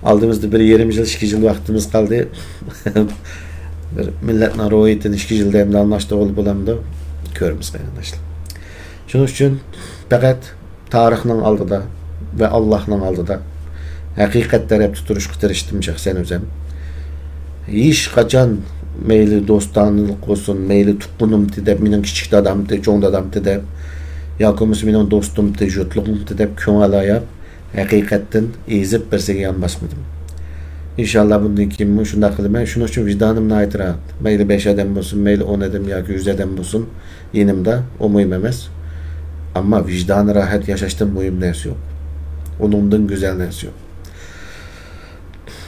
ئالدىمىزدا بىر يېرىم يىل، ئىككى يىل ۋاقتىمىز قالدى. بىر مىللەتنىڭ روھىيىتىنى ئىككى يىلدا ئەمدى ئالماشتۇرغىلى بولامدۇ؟ كۆرىمىز، قېرىنداشلار. شۇنىڭ ئۈچۈن پەقەت تارىخنىڭ ئالدىدا ۋە ئاللاھنىڭ ئالدىدا ھەقىقەت تەرەپتە تۇرۇشقا تىرىشتىم شەخسەن ئۆزۈم. ھېچقاچان مەيلى دوستانىلىق بولسۇن، مەيلى تۇغقىنىمتى دەپ، مېنىڭ كىچىك دادامتى، چوڭ دادامتى دەپ، ياكى بولمىسا مېنىڭ دوستۇمتى، جۇتلۇقۇمتى دەپ كۆڭۈل ئاياپ، ھەقىقەتتىن ئېزىپ بىرسىگە يان باسمىدىم. ئىنشاللا بۇندىن كېيىنمۇ شۇنداق قىلىمەن. شۇنىڭ ئۈچۈن ۋىجدانىم ناھايىتى راھەت. مەيلى بەش ئادەم بولسۇن، مەيلى ئون ئادەم ياكى يۈز ئادەم بولسۇن، يېنىمدا، ئۇ مۇھىم ئەمەس. ئەمما ۋىجدانى راھەت ياشاشتىن مۇھىم نەرسە يوق. ئۇنىڭدىن گۈزەل نەرسە يوق.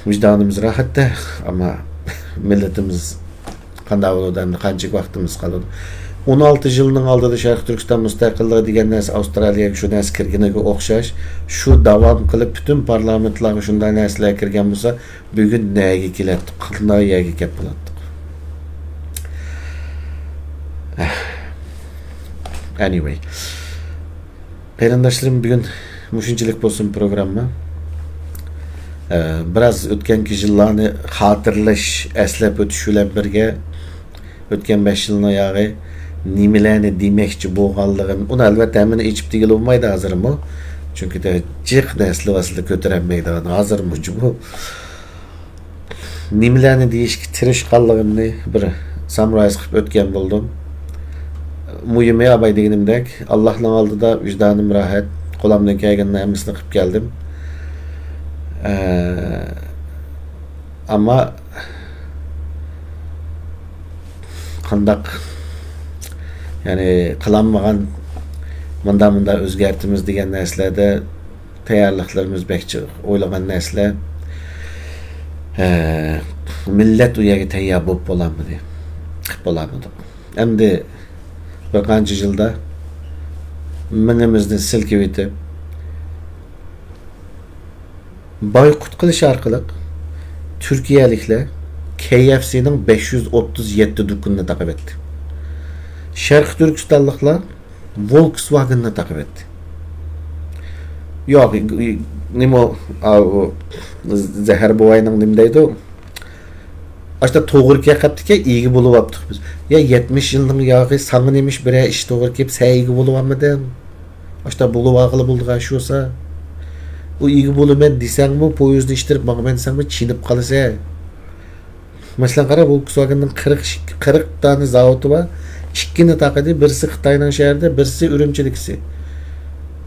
ۋىجدانىمىز راھەتتە، ئەمما مىللىتىمىز قانداق بولىدۇ ئەمدى، قانچىلىك ۋاقتىمىز قالىدۇ؟ ئون ئالتە يىلنىڭ ئالدىدا شەرقىي تۈركىستان مۇستەقىللىقى دېگەن نەرسە ئاۋسترالىيەگە شۇ نەرسە كىرگىنىگە ئوخشاش، شۇ داۋام قىلىپ پۈتۈن پارلامېنتلارغا شۇنداق نەرسىلەر كىرگەن بولسا، بۈگۈن نەگە كېلەتتۇق، قانداق يەرگە كەپ بولاتتۇق؟ Anyway. قېرىنداشلىرىم، بۈگۈن مۇشۇنچىلىك بولسۇن پروگرامما. ئە، بىراز ئۆتكەنكى يىللارنى خاتىرىلەش، ئەسلەپ ئۆتۈش بىلەن بىرگە، ئۆتكەن بەش يىلنىڭ ياغى نېمىلەرنى دېمەكچى بولغانلىقىم، ئۇنى ئەلۋەتتە ھەممىنى ئېچىپ دېگىلى بولمايدۇ ھازىرمۇ. چۈنكى جىق نەرسىلەر ئەسلىدە كۆتۈرەلمەيدىغان ھازىرمۇ جۇمۇ. نېمىلەرنى دېيىشكە تىرىشقانلىقىمنى بىر سامرايز قىلىپ ئۆتكەن بولدۇم. مۇھىمى، ئاباي دېگىنىمدەك، ئاللاھنىڭ ئالدىدا ۋىجدانىم راھەت، قولۇمدىن كەلگەننىڭ ھەممىسىنى قىلىپ كەلدىم. ئە، ئەمما قانداق، يەنى قىلالمىغان، مۇنداق مۇنداق ئۆزگەرتىمىز دېگەن نەرسىلەردە تەييارلىقلىرىمىز بەك جىق، ئويلىغان نەرسىلەر، ھە، مىللەت ئۇ يەرگە تەييار بولۇپ بولالمىدى، قىلىپ بولالمىدۇق. ئەمدى بىر قانچە يىلدا مېڭىمىزنى سىلكىۋېتىپ، بايقۇت قىلىش ئارقىلىق تۈركىيەلىكلەر كەي ئەف سىنىڭ بەش يۈز ئوتتۇز يەتتە دۇكىنىنى تاقىۋەتتى. شەرقىي تۈركىستانلىقلار ۋولكسۋاگېننى تاقىۋەتتى. ياق، نېمە، ئاۋۇ زەھەر بوۋاينىڭ نېمە دەيدۇ؟ ئاشتا توغرا كەپ قاپتىكەن، ئىگە بولۇۋاپتۇق بىز. يا، يەتمىش يىلنىڭ ياغى، ساڭا نېمىش بىرەر ئىش توغرا كېلىپ، سەن ئىگە بولۇۋالمىدىڭ؟ ئاشتا بولۇۋالغىلى بولىدىغان شۇسا. ئۇ ئىگە بولىمەن دېسەڭمۇ، پويىزنى ئىتتىرىپ ماڭىمەن دېسەڭمۇ، چېنىپ قالىسەن. مەسىلەن، قارا، ۋولكسۋاگېننىڭ قىرىق، قىرىق دانە زاۋۇتى بار. ئىككىنى تاقىدى، بىرسى خىتاينىڭ شەھىرىدە، بىرسى ئۈرۈمچىدىكىسى.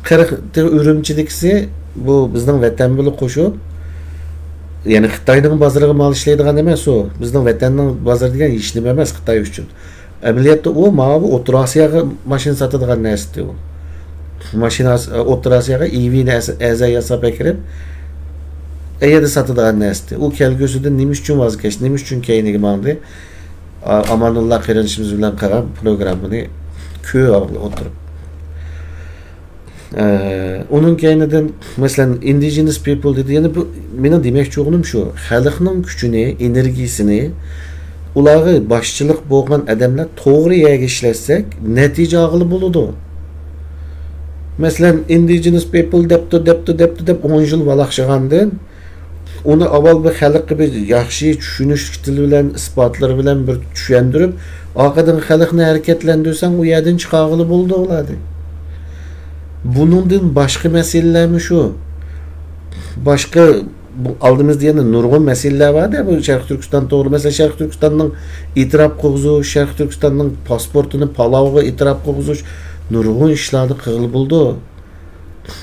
قىرىق، ئۈرۈمچىدىكىسى بۇ بىزنىڭ ۋەتەن بىلەن قوشۇپ، يەنى خىتاينىڭ بازىرىغا مال ئىشلەيدىغان ئەمەس ئۇ. بىزنىڭ ۋەتەننىڭ بازىرى دېگەن ھېچ نېمە ئەمەس خىتاي ئۈچۈن. ئەمەلىيەتتە ئۇ ماۋۇ ئوتتۇرا ئاسىياغا ماشىنا ساتىدىغان نەرسە ئىدى ئۇ. ماشىنا ئاس-، ئوتتۇرا ئاسىياغا ئىۋىنى ئەز-، ئەرزان ياساپ ئەكىرىپ، ئەيەردە ساتىدىغان نەرسە ئىدى. ئۇ كەلگۈسىدە نېمە ئۈچۈن ۋاز كەچتى، نېمە ئۈچۈن كەينىگە ماڭدى؟ ئا-، ئامانۇللا قېرىندىشىمىز بىلەن قىلغان پروگراممىنى كۆرۈپ ئولتۇرۇپ. ئە، ئۇنىڭ كەينىدىن، مەسىلەن، ئىندىجېنس پىپل دېدى. يەنە بۇ، مېنىڭ دېمەكچى بولغىنىم شۇ، خەلقنىڭ كۈچىنى، ئېنېرگىيىسىنى ئۇلارغا باشچىلىق بولغان ئادەملەر توغرا يەرگە ئىشلەتسەك، نەتىجە ئالغىلى بولىدۇ. مەسىلەن، ئىندىجېنس پىپل دەپتۇ، دەپتۇ، دەپتۇ، دەپ ئون يىل ۋالاقشىغاندىن، ئۇنى ئاۋۋال بىر خەلققە بىر ياخشى چۈشىنىشلىك تىل بىلەن، ئىسپاتلىرى بىلەن بىر چۈشەندۈرۈپ، ئارقىدىن خەلقنى ھەرىكەتلەندۈرسەڭ، ئۇ يەردىن چىقارغىلى بولىدۇ ئۇلارنى. بۇنىڭدىن باشقا مەسىلىلەرمۇ شۇ. باشقا، بۇ ئالدىمىزدا يەنە نۇرغۇن مەسىلىلەر بار-دە، بۇ شەرقىي تۈركىستان توغرا. مەسىلەن، شەرقىي تۈركىستاننىڭ ئېتىراپ قىلغۇزۇش، شەرقىي تۈركىستاننىڭ پاسپورتىنى پالاۋغا ئېتىراپ قىلغۇزۇش، نۇرغۇن ئىشلارنى قىلغىلى بولىدۇ.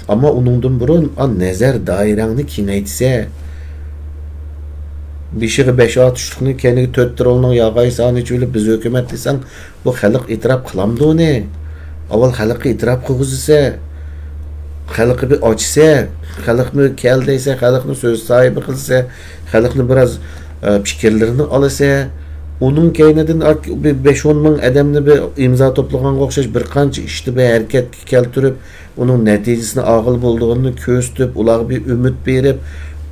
ئەمما ئۇنىڭدىن بۇرۇن، ئا، نەزەر دائىرەڭنى كېڭەيتسە، بېشىغا بەش ئاتۇشلۇقنى، كەينىگە تۆت تىرولنىڭ ياغاي سانى چۈۋۈلۈپ، بىز ھۆكۈمەت دېسەڭ، بۇ خەلق ئېتىراپ قىلامدۇ ئۇنى؟ ئاۋۋال خەلققە ئېتىراپ قىلغۇزسا، خەلققە بىر ئاچسا، خەلقنى كەل دەيسە، خەلقنى سۆز ساھىبى قىلسا، خەلقنى بىراز، ئە، پىكىرلىرىنى ئالسا، ئۇنىڭ كەينىدىن، ئا، بىر بەش ئون مىڭ ئادەمنى بىر ئىمزا توپلىغانغا ئوخشاش بىر قانچە ئىشتا بىر ھەرىكەتكە كەلتۈرۈپ، ئۇنىڭ نەتىجىسىنى ئالغىلى بولىدىغىنىنى كۆرسىتىپ، ئۇلارغا بىر ئۈمىد بېرىپ،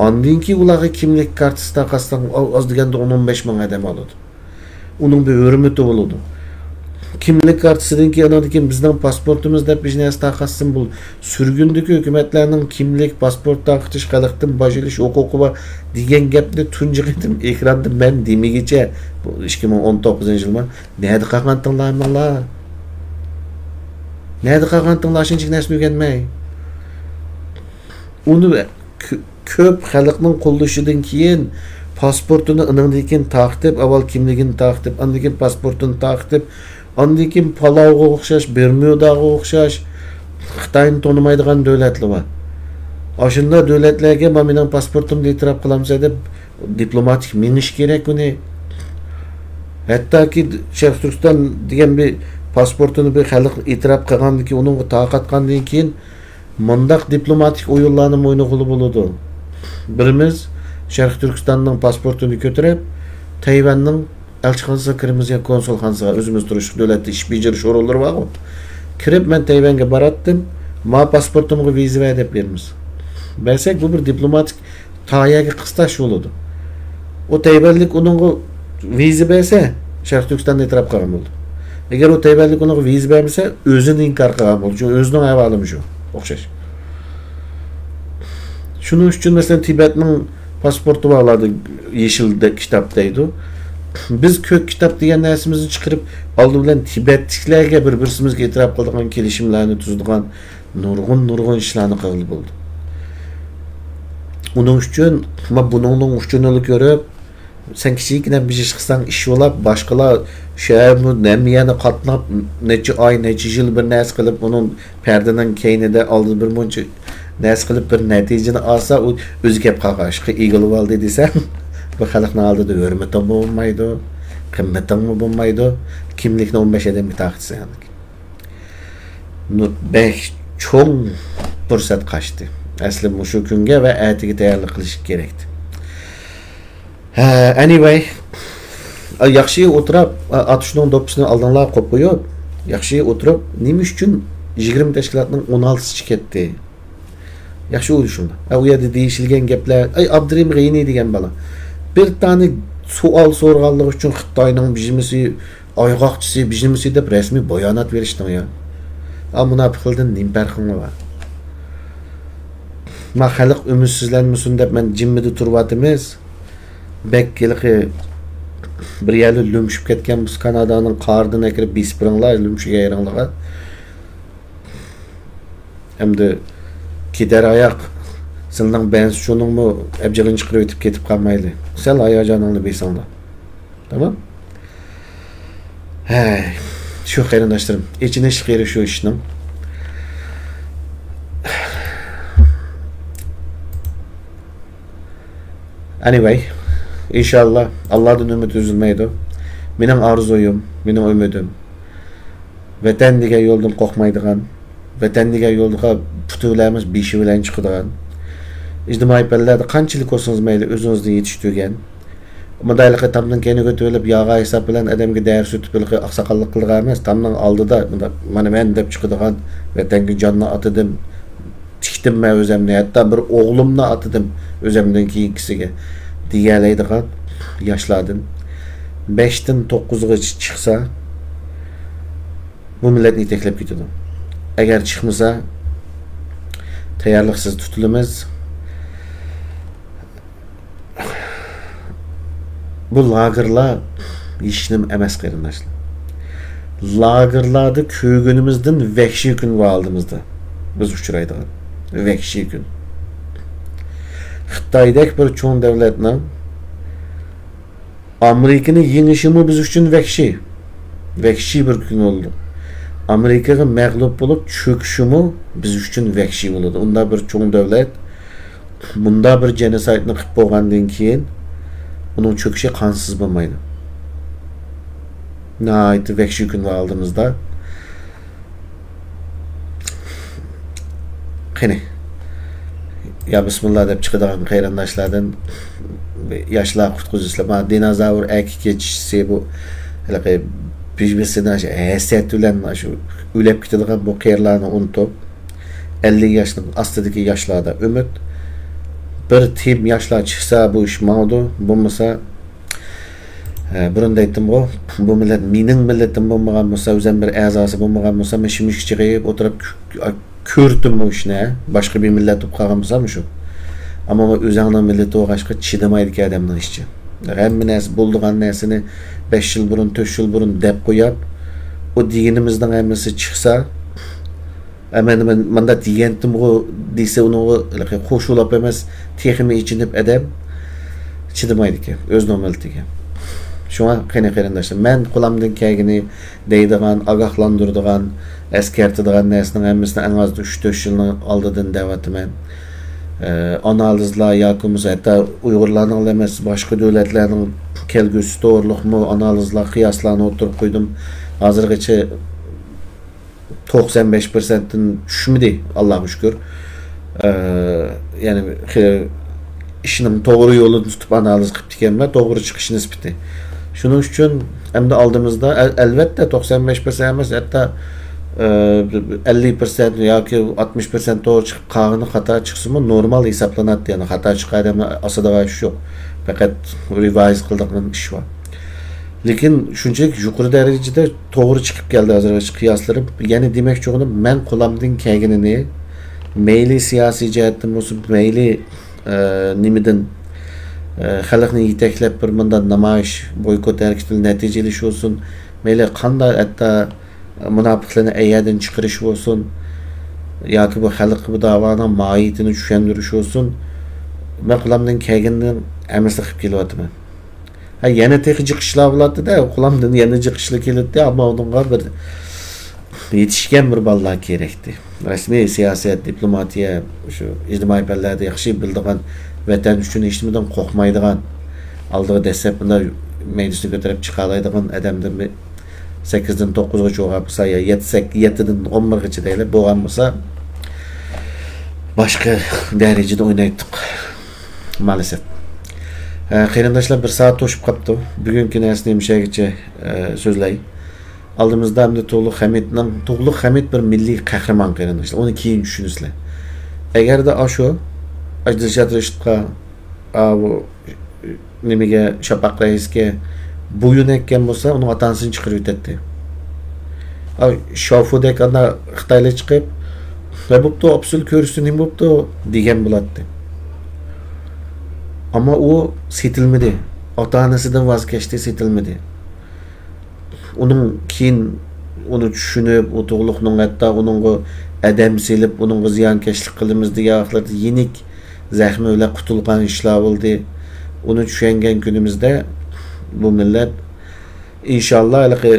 ئاندىن كېيىن ئۇلارغا كىملىك كارتىسى تارقاتساڭ، ئا-، ئاز دېگەندە ئون ئون بەش مىڭ ئادەم ئالىدۇ. ئۇنىڭ بىر ھۆرمىتى بولىدۇ. كىملىك كارتىسىدىن كېيىن، ئانىڭدىن كېيىن بىزنىڭ پاسپورتىمىز دەپ بىر نەرسە تارقاتسىمۇ بولىدۇ. سۈرگۈندىكى ھۆكۈمەتلەرنىڭ كىملىك، پاسپورت تارقىتىش، خەلقتىن باج ئېلىش ھوقۇقى بار دېگەن گەپنى تۇنجى قېتىم ئېكراندا مەن دېمىگىچە، بۇ ئىككى مىڭ ئون توققۇزىنچى يىلما، نەدە قالغانتىڭلار ماڭلار؟ نەدە قالغانتىڭلار شۇنچىلىك نەرسىنى ئۆگەنمەي؟ ئۇنى كۆ-، كۆپ خەلقنىڭ قوللىشىدىن كېيىن پاسپورتىنى ئۇنىڭدىن كېيىن تارقىتىپ، ئاۋۋال كىملىكىنى تارقىتىپ، ئاندىن كېيىن پاسپورتىنى تارقىتىپ، ئاندىن كېيىن پالاۋغا ئوخشاش، بېرمۇداغا ئوخشاش خىتاينى تونۇمايدىغان دۆلەتلەر بار. ئاشۇنداق دۆلەتلەرگە، ما مېنىڭ پاسپورتۇمنى ئېتىراپ قىلامسەن دەپ، دىپلوماتىك مېڭىش كېرەك ئۇنى. ھەتتاكى شەرقىي تۈركىستان دېگەن بىر پاسپورتىنى بىر خەلق ئېتىراپ قىلغاندىن كېيىن، ئۇنىڭغا تارقاتقاندىن كېيىن، مۇنداق دىپلوماتىك ئويۇنلارنى ئوينىغىلى بولىدۇ. بىرىمىز شەرقىي تۈركىستاننىڭ پاسپورتىنى كۆتۈرۈپ، تەيۋەننىڭ ئەلچىخانىسىغا كىرىمىز يا كونسۇلخانىسىغا، ئۆزىمىز تۇرۇشلۇق دۆلەتتە ئىش بېجىرىش ئورۇنلىرى بارغۇ. كىرىپ، مەن تەيۋەنگە باراتتىم، ما پاسپورتۇمغا ۋىزا بەر دەپ بېرىمىز. بەرسەك، بۇ بىر دىپلوماتىك تايەگە قىستاش بولىدۇ. ئۇ تەيۋەنلىك ئۇنىڭغا ۋىزا بەرسە، شەرقىي تۈركىستاننى ئېتىراپ قىلغان بولىدۇ. ئەگەر ئۇ تەيۋەنلىك ئۇنىڭغا ۋىزا بەرمىسە، ئۆزىنى ئىنكار قىلغان بولىدۇ. چۈنكى ئۆزىنىڭ ئەھۋالىمۇ شۇ ئوخشاش. شۇنىڭ ئۈچۈن، مەسىلەن، تىبەتنىڭ پاسپورتى بارلاردا يېشىل دە-، كىتاب دەيدۇ. بىز كۆك كىتاب دېگەن نەرسىمىزنى چىقىرىپ، ئالدى بىلەن تىبەتلىكلەرگە بىر-بىرسىمىزگە ئېتىراپ قىلىدىغان كېلىشىملەرنى تۈزىدىغان نۇرغۇن، نۇرغۇن ئىشلارنى قىلغىلى بولىدۇ. ئۇنىڭ ئۈچۈن، ما، بۇنىڭنىڭ ئۇچۇرىنى كۆرۈپ، سەن كىچىككىنە بىر ئىش قىلساڭ، ئىش بولاپ، باشقىلار شۇ ھەممە يەرنى قاتناپ، نەچچە ئاي، نەچچە يىل بىر نەرسە قىلىپ، ئۇنىڭ پەردىنىڭ كەينىدە ئالدىدا بىر مۇنچە نەرسە قىلىپ، بىر نەتىجىنى ئالسا، ئۇ ئۆزى كەپ قالغان ئىشقا ئىگىلىۋالدى دېسەڭ، بۇ خەلقنىڭ ئالدىدا ھۆرمىتىڭمۇ بولمايدۇ، قىممىتىڭمۇ بولمايدۇ، كىملىكنى ئون بەش ئادەمگە تارقىتىسەن. نۇ-، بەك چوڭ پۇرسەت قاچتى. ئەسلى مۇشۇ كۈنگە ۋە ئەتىگە تەييارلىق قىلىش كېرەكتى. ھە، ئەنىۋەي. ياخشى ئولتۇرۇپ، ئاتۇشنىڭ دوپپىسىنى ئالدىڭلار قويۇپ قويۇپ، ياخشى ئولتۇرۇپ، نېمە ئۈچۈن يىگىرمە تەشكىلاتنىڭ ئون ئالتىسى چىقىپ كەتتى؟ ياخشى ئويلىشىڭلار. ئە، ئۇ يەردە دېيىشىلگەن گەپلەر، ئەي، ئابدۇرېھىم غېنى دېگەن بالا بىر دانە سوئال سورىغانلىقى ئۈچۈن خىتاينىڭ بىژىمىسى، ئايغاقچىسى، بىژىمىسى دەپ رەسمىي بايانات بېرىشتىڭ يا. ئا، مۇناپىقلاردىن نېمە پەرقىڭ بار؟ ما خەلق ئۈمىدسىزلەنمىسۇن دەپ مەن جىممىدە تۇرۇۋاتىمىز. بەك ھېلىقى بىر يەرلەر لۈمشۈپ كەتكەن بولسا، كانادانىڭ قارىدىن ئەكىرىپ بېسىپ بېرىڭلار، لۈمشۈگەن يېرىڭلارغا. ئەمدى كېتەر ئاياق سىلىنىڭ بەنزىچۇنىڭمۇ ئەبجىقىنى چىقىرىۋېتىپ كېتىپ قالمايلى. سەل ھاياجانىڭنى بېسىڭلار. تامام؟ ھەي، شۇ قېرىنداشلىرىم، ئېچىنىشلىق يېرى شۇ ئىشنىڭ. ئەنىۋەي، ئىنشاللا، ئاللادىن ئۈمىد ئۈزۈلمەيدۇ. مېنىڭ ئارزۇيۇم، مېنىڭ ئۈمىدىم، ۋەتەن دېگەن يولدىن قورقمايدىغان، ۋەتەن دېگەن يولغا پۇتى بىلەن ئەمەس، بېشى بىلەن چىقىدىغان. ئىجتىمائىي پەنلەردە قانچىلىك بولسىڭىز مەيلى، ئۆزىڭىزنى يېتىشتۈرگەن. مۇنداق ھېلىقى تامنىڭ كەينىگە ئۆتۈۋېلىپ، ياغا ھېساب بىلەن ئادەمگە دەرس ئۆتۈپ، ھېلىقى ئاقساقاللىق قىلىدىغان ئەمەس. تامنىڭ ئالدىدا مۇنداق، مانا مەن دەپ چىقىدىغان، ۋەتەنگە جاننى ئاتىدىم، تىكتىم مەن ئۆزەمنى، ھەتتا بىر ئوغلۇمنى ئاتىدىم ئۆزەمدىن كېيىنكىسىگە دېيەلەيدىغان ياشلاردىن بەشتىن توققۇزغىچە چىقسا، بۇ مىللەتنى يېتەكلەپ كېتىدۇ. ئەگەر چىقمىسا، تەييارلىقسىز تۇتۇلىمىز. بۇ لاگېرلار ھېچنېمە ئەمەس، قېرىنداشلار. لاگېرلاردا كۆرگىنىمىزدىن ۋەھشىي كۈن بار ئالدىمىزدا. بىز ئۇچرايدىغان ۋەھشىي كۈن. خىتايدەك بىر چوڭ دۆلەتنىڭ ئامېرىكىنى يېڭىشىمۇ بىز ئۈچۈن ۋەھشىي. ۋەھشىي بىر كۈن بولىدۇ. ئامېرىكىغا مەغلۇپ بولۇپ چۆكۈشىمۇ بىز ئۈچۈن ۋەھشىي بولىدۇ. ئۇنداق بىر چوڭ دۆلەت، بۇنداق بىر جېنوسايدنى قىلىپ بولغاندىن كېيىن، ئۇنىڭ چۆكۈشى قانسىز بولمايدۇ. ناھايىتى ۋەھشىي كۈن بار ئالدىمىزدا. قېنى، يا بىسمىللا دەپ چىقىدىغان قېرىنداشلاردىن ياشلار قۇتقۇزسىلە. مانا دىنوزاۋر ئەركە كېچىسى بۇ ھېلىقى بىژمىسىنى ھەسەت بىلەن شۇ ئۆلۈپ كېتىدىغان بۇ قېرىلارنى ئۇنتۇپ، ئەللىك ياشنىڭ ئاستىدىكى ياشلاردا ئۈمىد. بىر تىيىن ياشلار چىقسا بۇ ئىش ماڭىدۇ، بولمىسا، ھە، بۇرۇن دەيتتىمغۇ، بۇ مىللەت مېنىڭ مىللىتىم بولمىغان بولسا، ئۆزۈم بىر ئەزاسى بولمىغان بولسا، مەن شىمىشكە چىقىپ ئولتۇرۇپ كۆ-، كۆرۈتتۈممۇ ئىشنى، ھە؟ باشقا بىر مىللەت بولۇپ قالغان بولسا مۇشۇ. ئەمما ئۆزۈڭنىڭ مىللىتى بولغاچقا چىدىمايدىكەن ئادەمنىڭ ئىچى. ھەممە نەرسە بولىدىغان نەرسىنى بەش يىل بۇرۇن، تۆت يىل بۇرۇن دەپ قويۇپ، ئۇ دېگىنىمىزنىڭ ھەممىسى چىقسا، ئە، مەن، مەن مۇنداق دېگەنتىمغۇ دېسە، ئۇنىڭغا ھېلىقى قوشۇلۇپ ئەمەس، تېخىمۇ ئېچىنىپ ئادەم چىدىمايدىكەن، ئۆزىنىڭ مىللىتىگە. شۇڭا قېنى قېرىنداشلار، مەن قولۇمدىن كەلگىنى دەيدىغان، ئاگاھلاندۇرىدىغان، ئەسكەرتىدىغان نەرسىنىڭ ھەممىسىنى ئەڭ ئاز ئۈچ تۆت يىلنىڭ ئالدىدىن دەۋاتىمەن. ئە، ئانالىزلار ياكى بولمىسا ھەتتا ئۇيغۇرلارنىڭلا ئەمەس، باشقا دۆلەتلەرنىڭ كەلگۈسى توغرۇلۇقمۇ ئانالىزلار، قىياسلارنى ئوتتۇرىغا قويدۇم. ھازىرغىچە توقسان بەش پىرسەنتتىن چۈشمىدى، ئاللاغا شۈكۈر. ئە، يەنى خې-، ئىشنىڭ توغرا يولىنى تۇتۇپ ئانالىز قىپتىكەنمەن، توغرا چىقىش نىسبىتى. شۇنىڭ ئۈچۈن ئەمدى ئالدىمىزدا، ئەل-، ئەلۋەتتە، توقسان بەش پىرسەنت ئەمەس، ھەتتا، ئە، ئەللىك پىرسەنت ياكى ئاتمىش پىرسەنت توغرا چىقىپ، قالغىنى خاتا چىقسىمۇ نورمال ھېسابلىناتتى. يەنى خاتا چىققان ئادەمنى ئاسىدىغان ئىش يوق. پەقەت رېۋايز قىلىدىغان ئىش بار. لېكىن شۇنچىلىك يۇقىرى دەرىجىدە توغرا چىقىپ كەلدى ھازىرغىچە قىياسلىرىم. يەنى دېمەكچى بولغىنىم، مەن قولۇمدىن كەلگىنىنى مەيلى سىياسىي جەھەتتىن بولسۇن، مەيلى، ئە، نېمىدىن، ئە، خەلقنى يېتەكلەپ بىر مۇنداق نامايىش، بويكوت ھەرىكىتى بىلەن نەتىجىلىشىۋالسۇن، مەيلى قانداق ھەتتا مۇناپىقلارنى ئەيەردىن چىقىرىش بولسۇن، ياكى بۇ خەلققە بۇ داۋانىڭ ماھىيىتىنى چۈشەندۈرۈش بولسۇن، مەن قولۇمدىن كەلگىنىنىڭ ھەممىسىنى قىلىپ كېلىۋاتىمەن. ھە، يەنە تېخى جىق ئىشلار بولاتتى-دە، قولۇمدىن يەنە جىق ئىشلار كېلەتتى، ئەمما ئۇنىڭغا بىر يېتىشكەن بىر بالىلار كېرەكتى. رەسمىي سىياسەت، دىپلوماتىيە، شۇ ئىجتىمائىي پەنلەردە ياخشى بىلىدىغان، ۋەتەن ئۈچۈن ھېچنېمىدىن قورقمايدىغان، ئالدىغا دەسسەپ مۇنداق مەيدىسىنى كۆتۈرۈپ چىقالايدىغان ئادەمدىن بىر سەككىزدىن توققۇزغىچە ئوقۇغان بولسا، يا يەتتە، سەككىز، يەتتىدىن ئون بىرغىچە دەيلى بولغان بولسا، باشقا دەرىجىدە ئوينايتتۇق. مائەلەسەپ. ئە، قېرىنداشلار، بىر سائەت توشۇپ قاپتۇ. بۈگۈنكى نەرسىنى مۇشەگىچە، ئە، سۆزلەي. ئالدىمىزدا ئەمدى تۇغلۇق خەمىتنىڭ، تۇغلۇق خەمىت بىر مىللىي قەھرىمان، قېرىنداشلار. ئۇنى كېيىن چۈشىنىسىلەر. ئەگەردە ئاشۇ، ئاشۇ دىلشات رەشىتقا، ئاۋۇ، نېمىگە، شاپاق رەئىسكە بويۇن ئەككەن بولسا، ئۇنىڭ ئاتا-ئانىسىنى چىقىرىۋېتەتتى. ئاۋۇ شاۋفۇدەك ئانداق خىتايلار چىقىپ، «ۋە بوپتۇ، ئاپسىل كۆرسۇن، نېمە بوپتۇ؟» دېگەن بولاتتى. ئەمما ئۇ سېتىلمىدى. ئاتا-ئانىسىدىن ۋاز كەچتى، سېتىلمىدى. ئۇنىڭ كېيىن ئۇنى چۈشىنىپ، ئۇ تۇغلۇقنىڭ ھەتتا ئۇنىڭغا ئادەم سېلىپ، ئۇنىڭغا زىيانكەشلىك قىلىمىز دېگەن ۋاقىتلاردا يېنىك زەخمى بىلەن قۇتۇلغان ئىشلار بولدى. ئۇنى چۈشەنگەن كۈنىمىزدە بۇ مىللەت، ئىنشاللا، ھېلىقى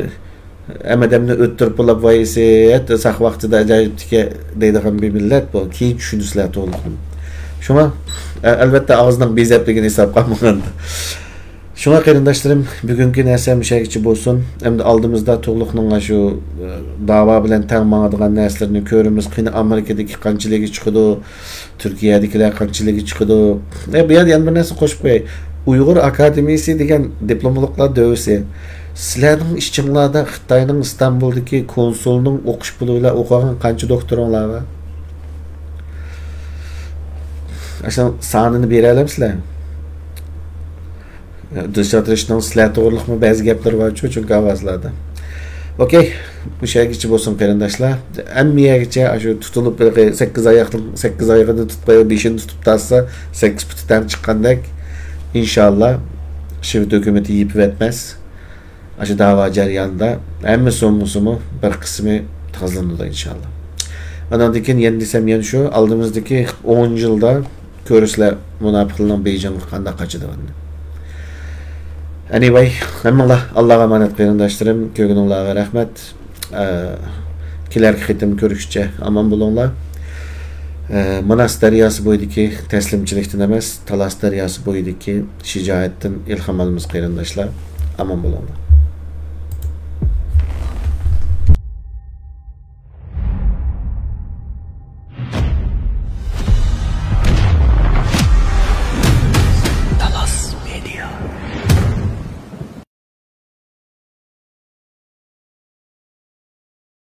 ھەممە ئادەمنى ئۆلتۈرۈپ بولاپ، ۋاي سېيىت، ساق ۋاقتىدا ئاجايىپتىكەن دەيدىغان بىر مىللەت بۇ. كېيىن چۈشىنىسىلەر تۇغلۇقنى. شۇڭا، ئە-، ئەلۋەتتە، ئاغزىنىڭ بىزەپلىكىنى ھېسابقا ئالمىغاندا. شۇڭا قېرىنداشلىرىم، بۈگۈنكى نەرسە مۇشەگىچە بولسۇن. ئەمدى ئالدىمىزدا تۇغلۇقنىڭ شۇ، ئە، داۋا بىلەن تەڭ ماڭىدىغان نەرسىلىرىنى كۆرىمىز. قېنى ئامېرىكىدىكى قانچىلىكى چىقىدۇ، تۈركىيەدىكىلەر قانچىلىكى چىقىدۇ. ئە، بۇ يەردە يەنە بىر نەرسە قوشۇپ قوياي. ئۇيغۇر ئاكادېمىيىسى دېگەن دىپلومولوگلار دۆۋىسى. سىلەرنىڭ ئىچىڭلاردا خىتاينىڭ ئىستانبۇلدىكى كونسۇلىنىڭ ئوقۇش پۇلى بىلەن ئوقۇغان قانچە دوكتورۇڭلار بار؟ ئاشۇنىڭ سانىنى بېرەلەمسىلەر؟ دىلشات رەشىتنىڭ سىلەر توغرىلىقمۇ بەزى گەپلىرى بارچۇ، چۈنكى ئاۋازلاردا. ئوكەي، مۇشۇ يەرگىچە بولسۇن قېرىنداشلار. ھەممە يەرگىچە شۇ تۇتۇلۇپ، بىر سەككىز ئاياقنىڭ، سەككىز ئايىغىنى تۇتۇپ قويۇپ، بېشىنى تۇتۇپ تارتسا، سەككىز پۇتى تەڭ چىققاندەك. ئىنشاللا، شىۋېت ھۆكۈمىتى يېپىۋەتمەس. ئاشۇ داۋا جەريانىدا ھەممىسى بولمىسىمۇ بىر قىسمى تازىلىنىدۇ، ئىنشاللا. ئاناندىن كېيىن يەنە دېسەم، يەنە شۇ، ئالدىمىزدىكى ئون يىلدا كۆرىسىلەر مۇناپىقلارنىڭ بېيجىڭغا قانداق قاچىدىغىنىنى. ئەنىۋەي، ھەممىڭلار ئاللاغا ئامانەت قېرىنداشلىرىم، كۆرگىنىڭلارغا رەھمەت. ئە، كېلەركى قېتىم كۆرۈشكىچە ئامان بولۇڭلار. ئە، ماناس دەرياسى بويىدىكى تەسلىمچىلىكتىن ئەمەس، تالاس دەرياسى بويىدىكى شىجائەتتىن ئىلھام ئالىمىز قېرىنداشلار. ئامان بولۇڭلار.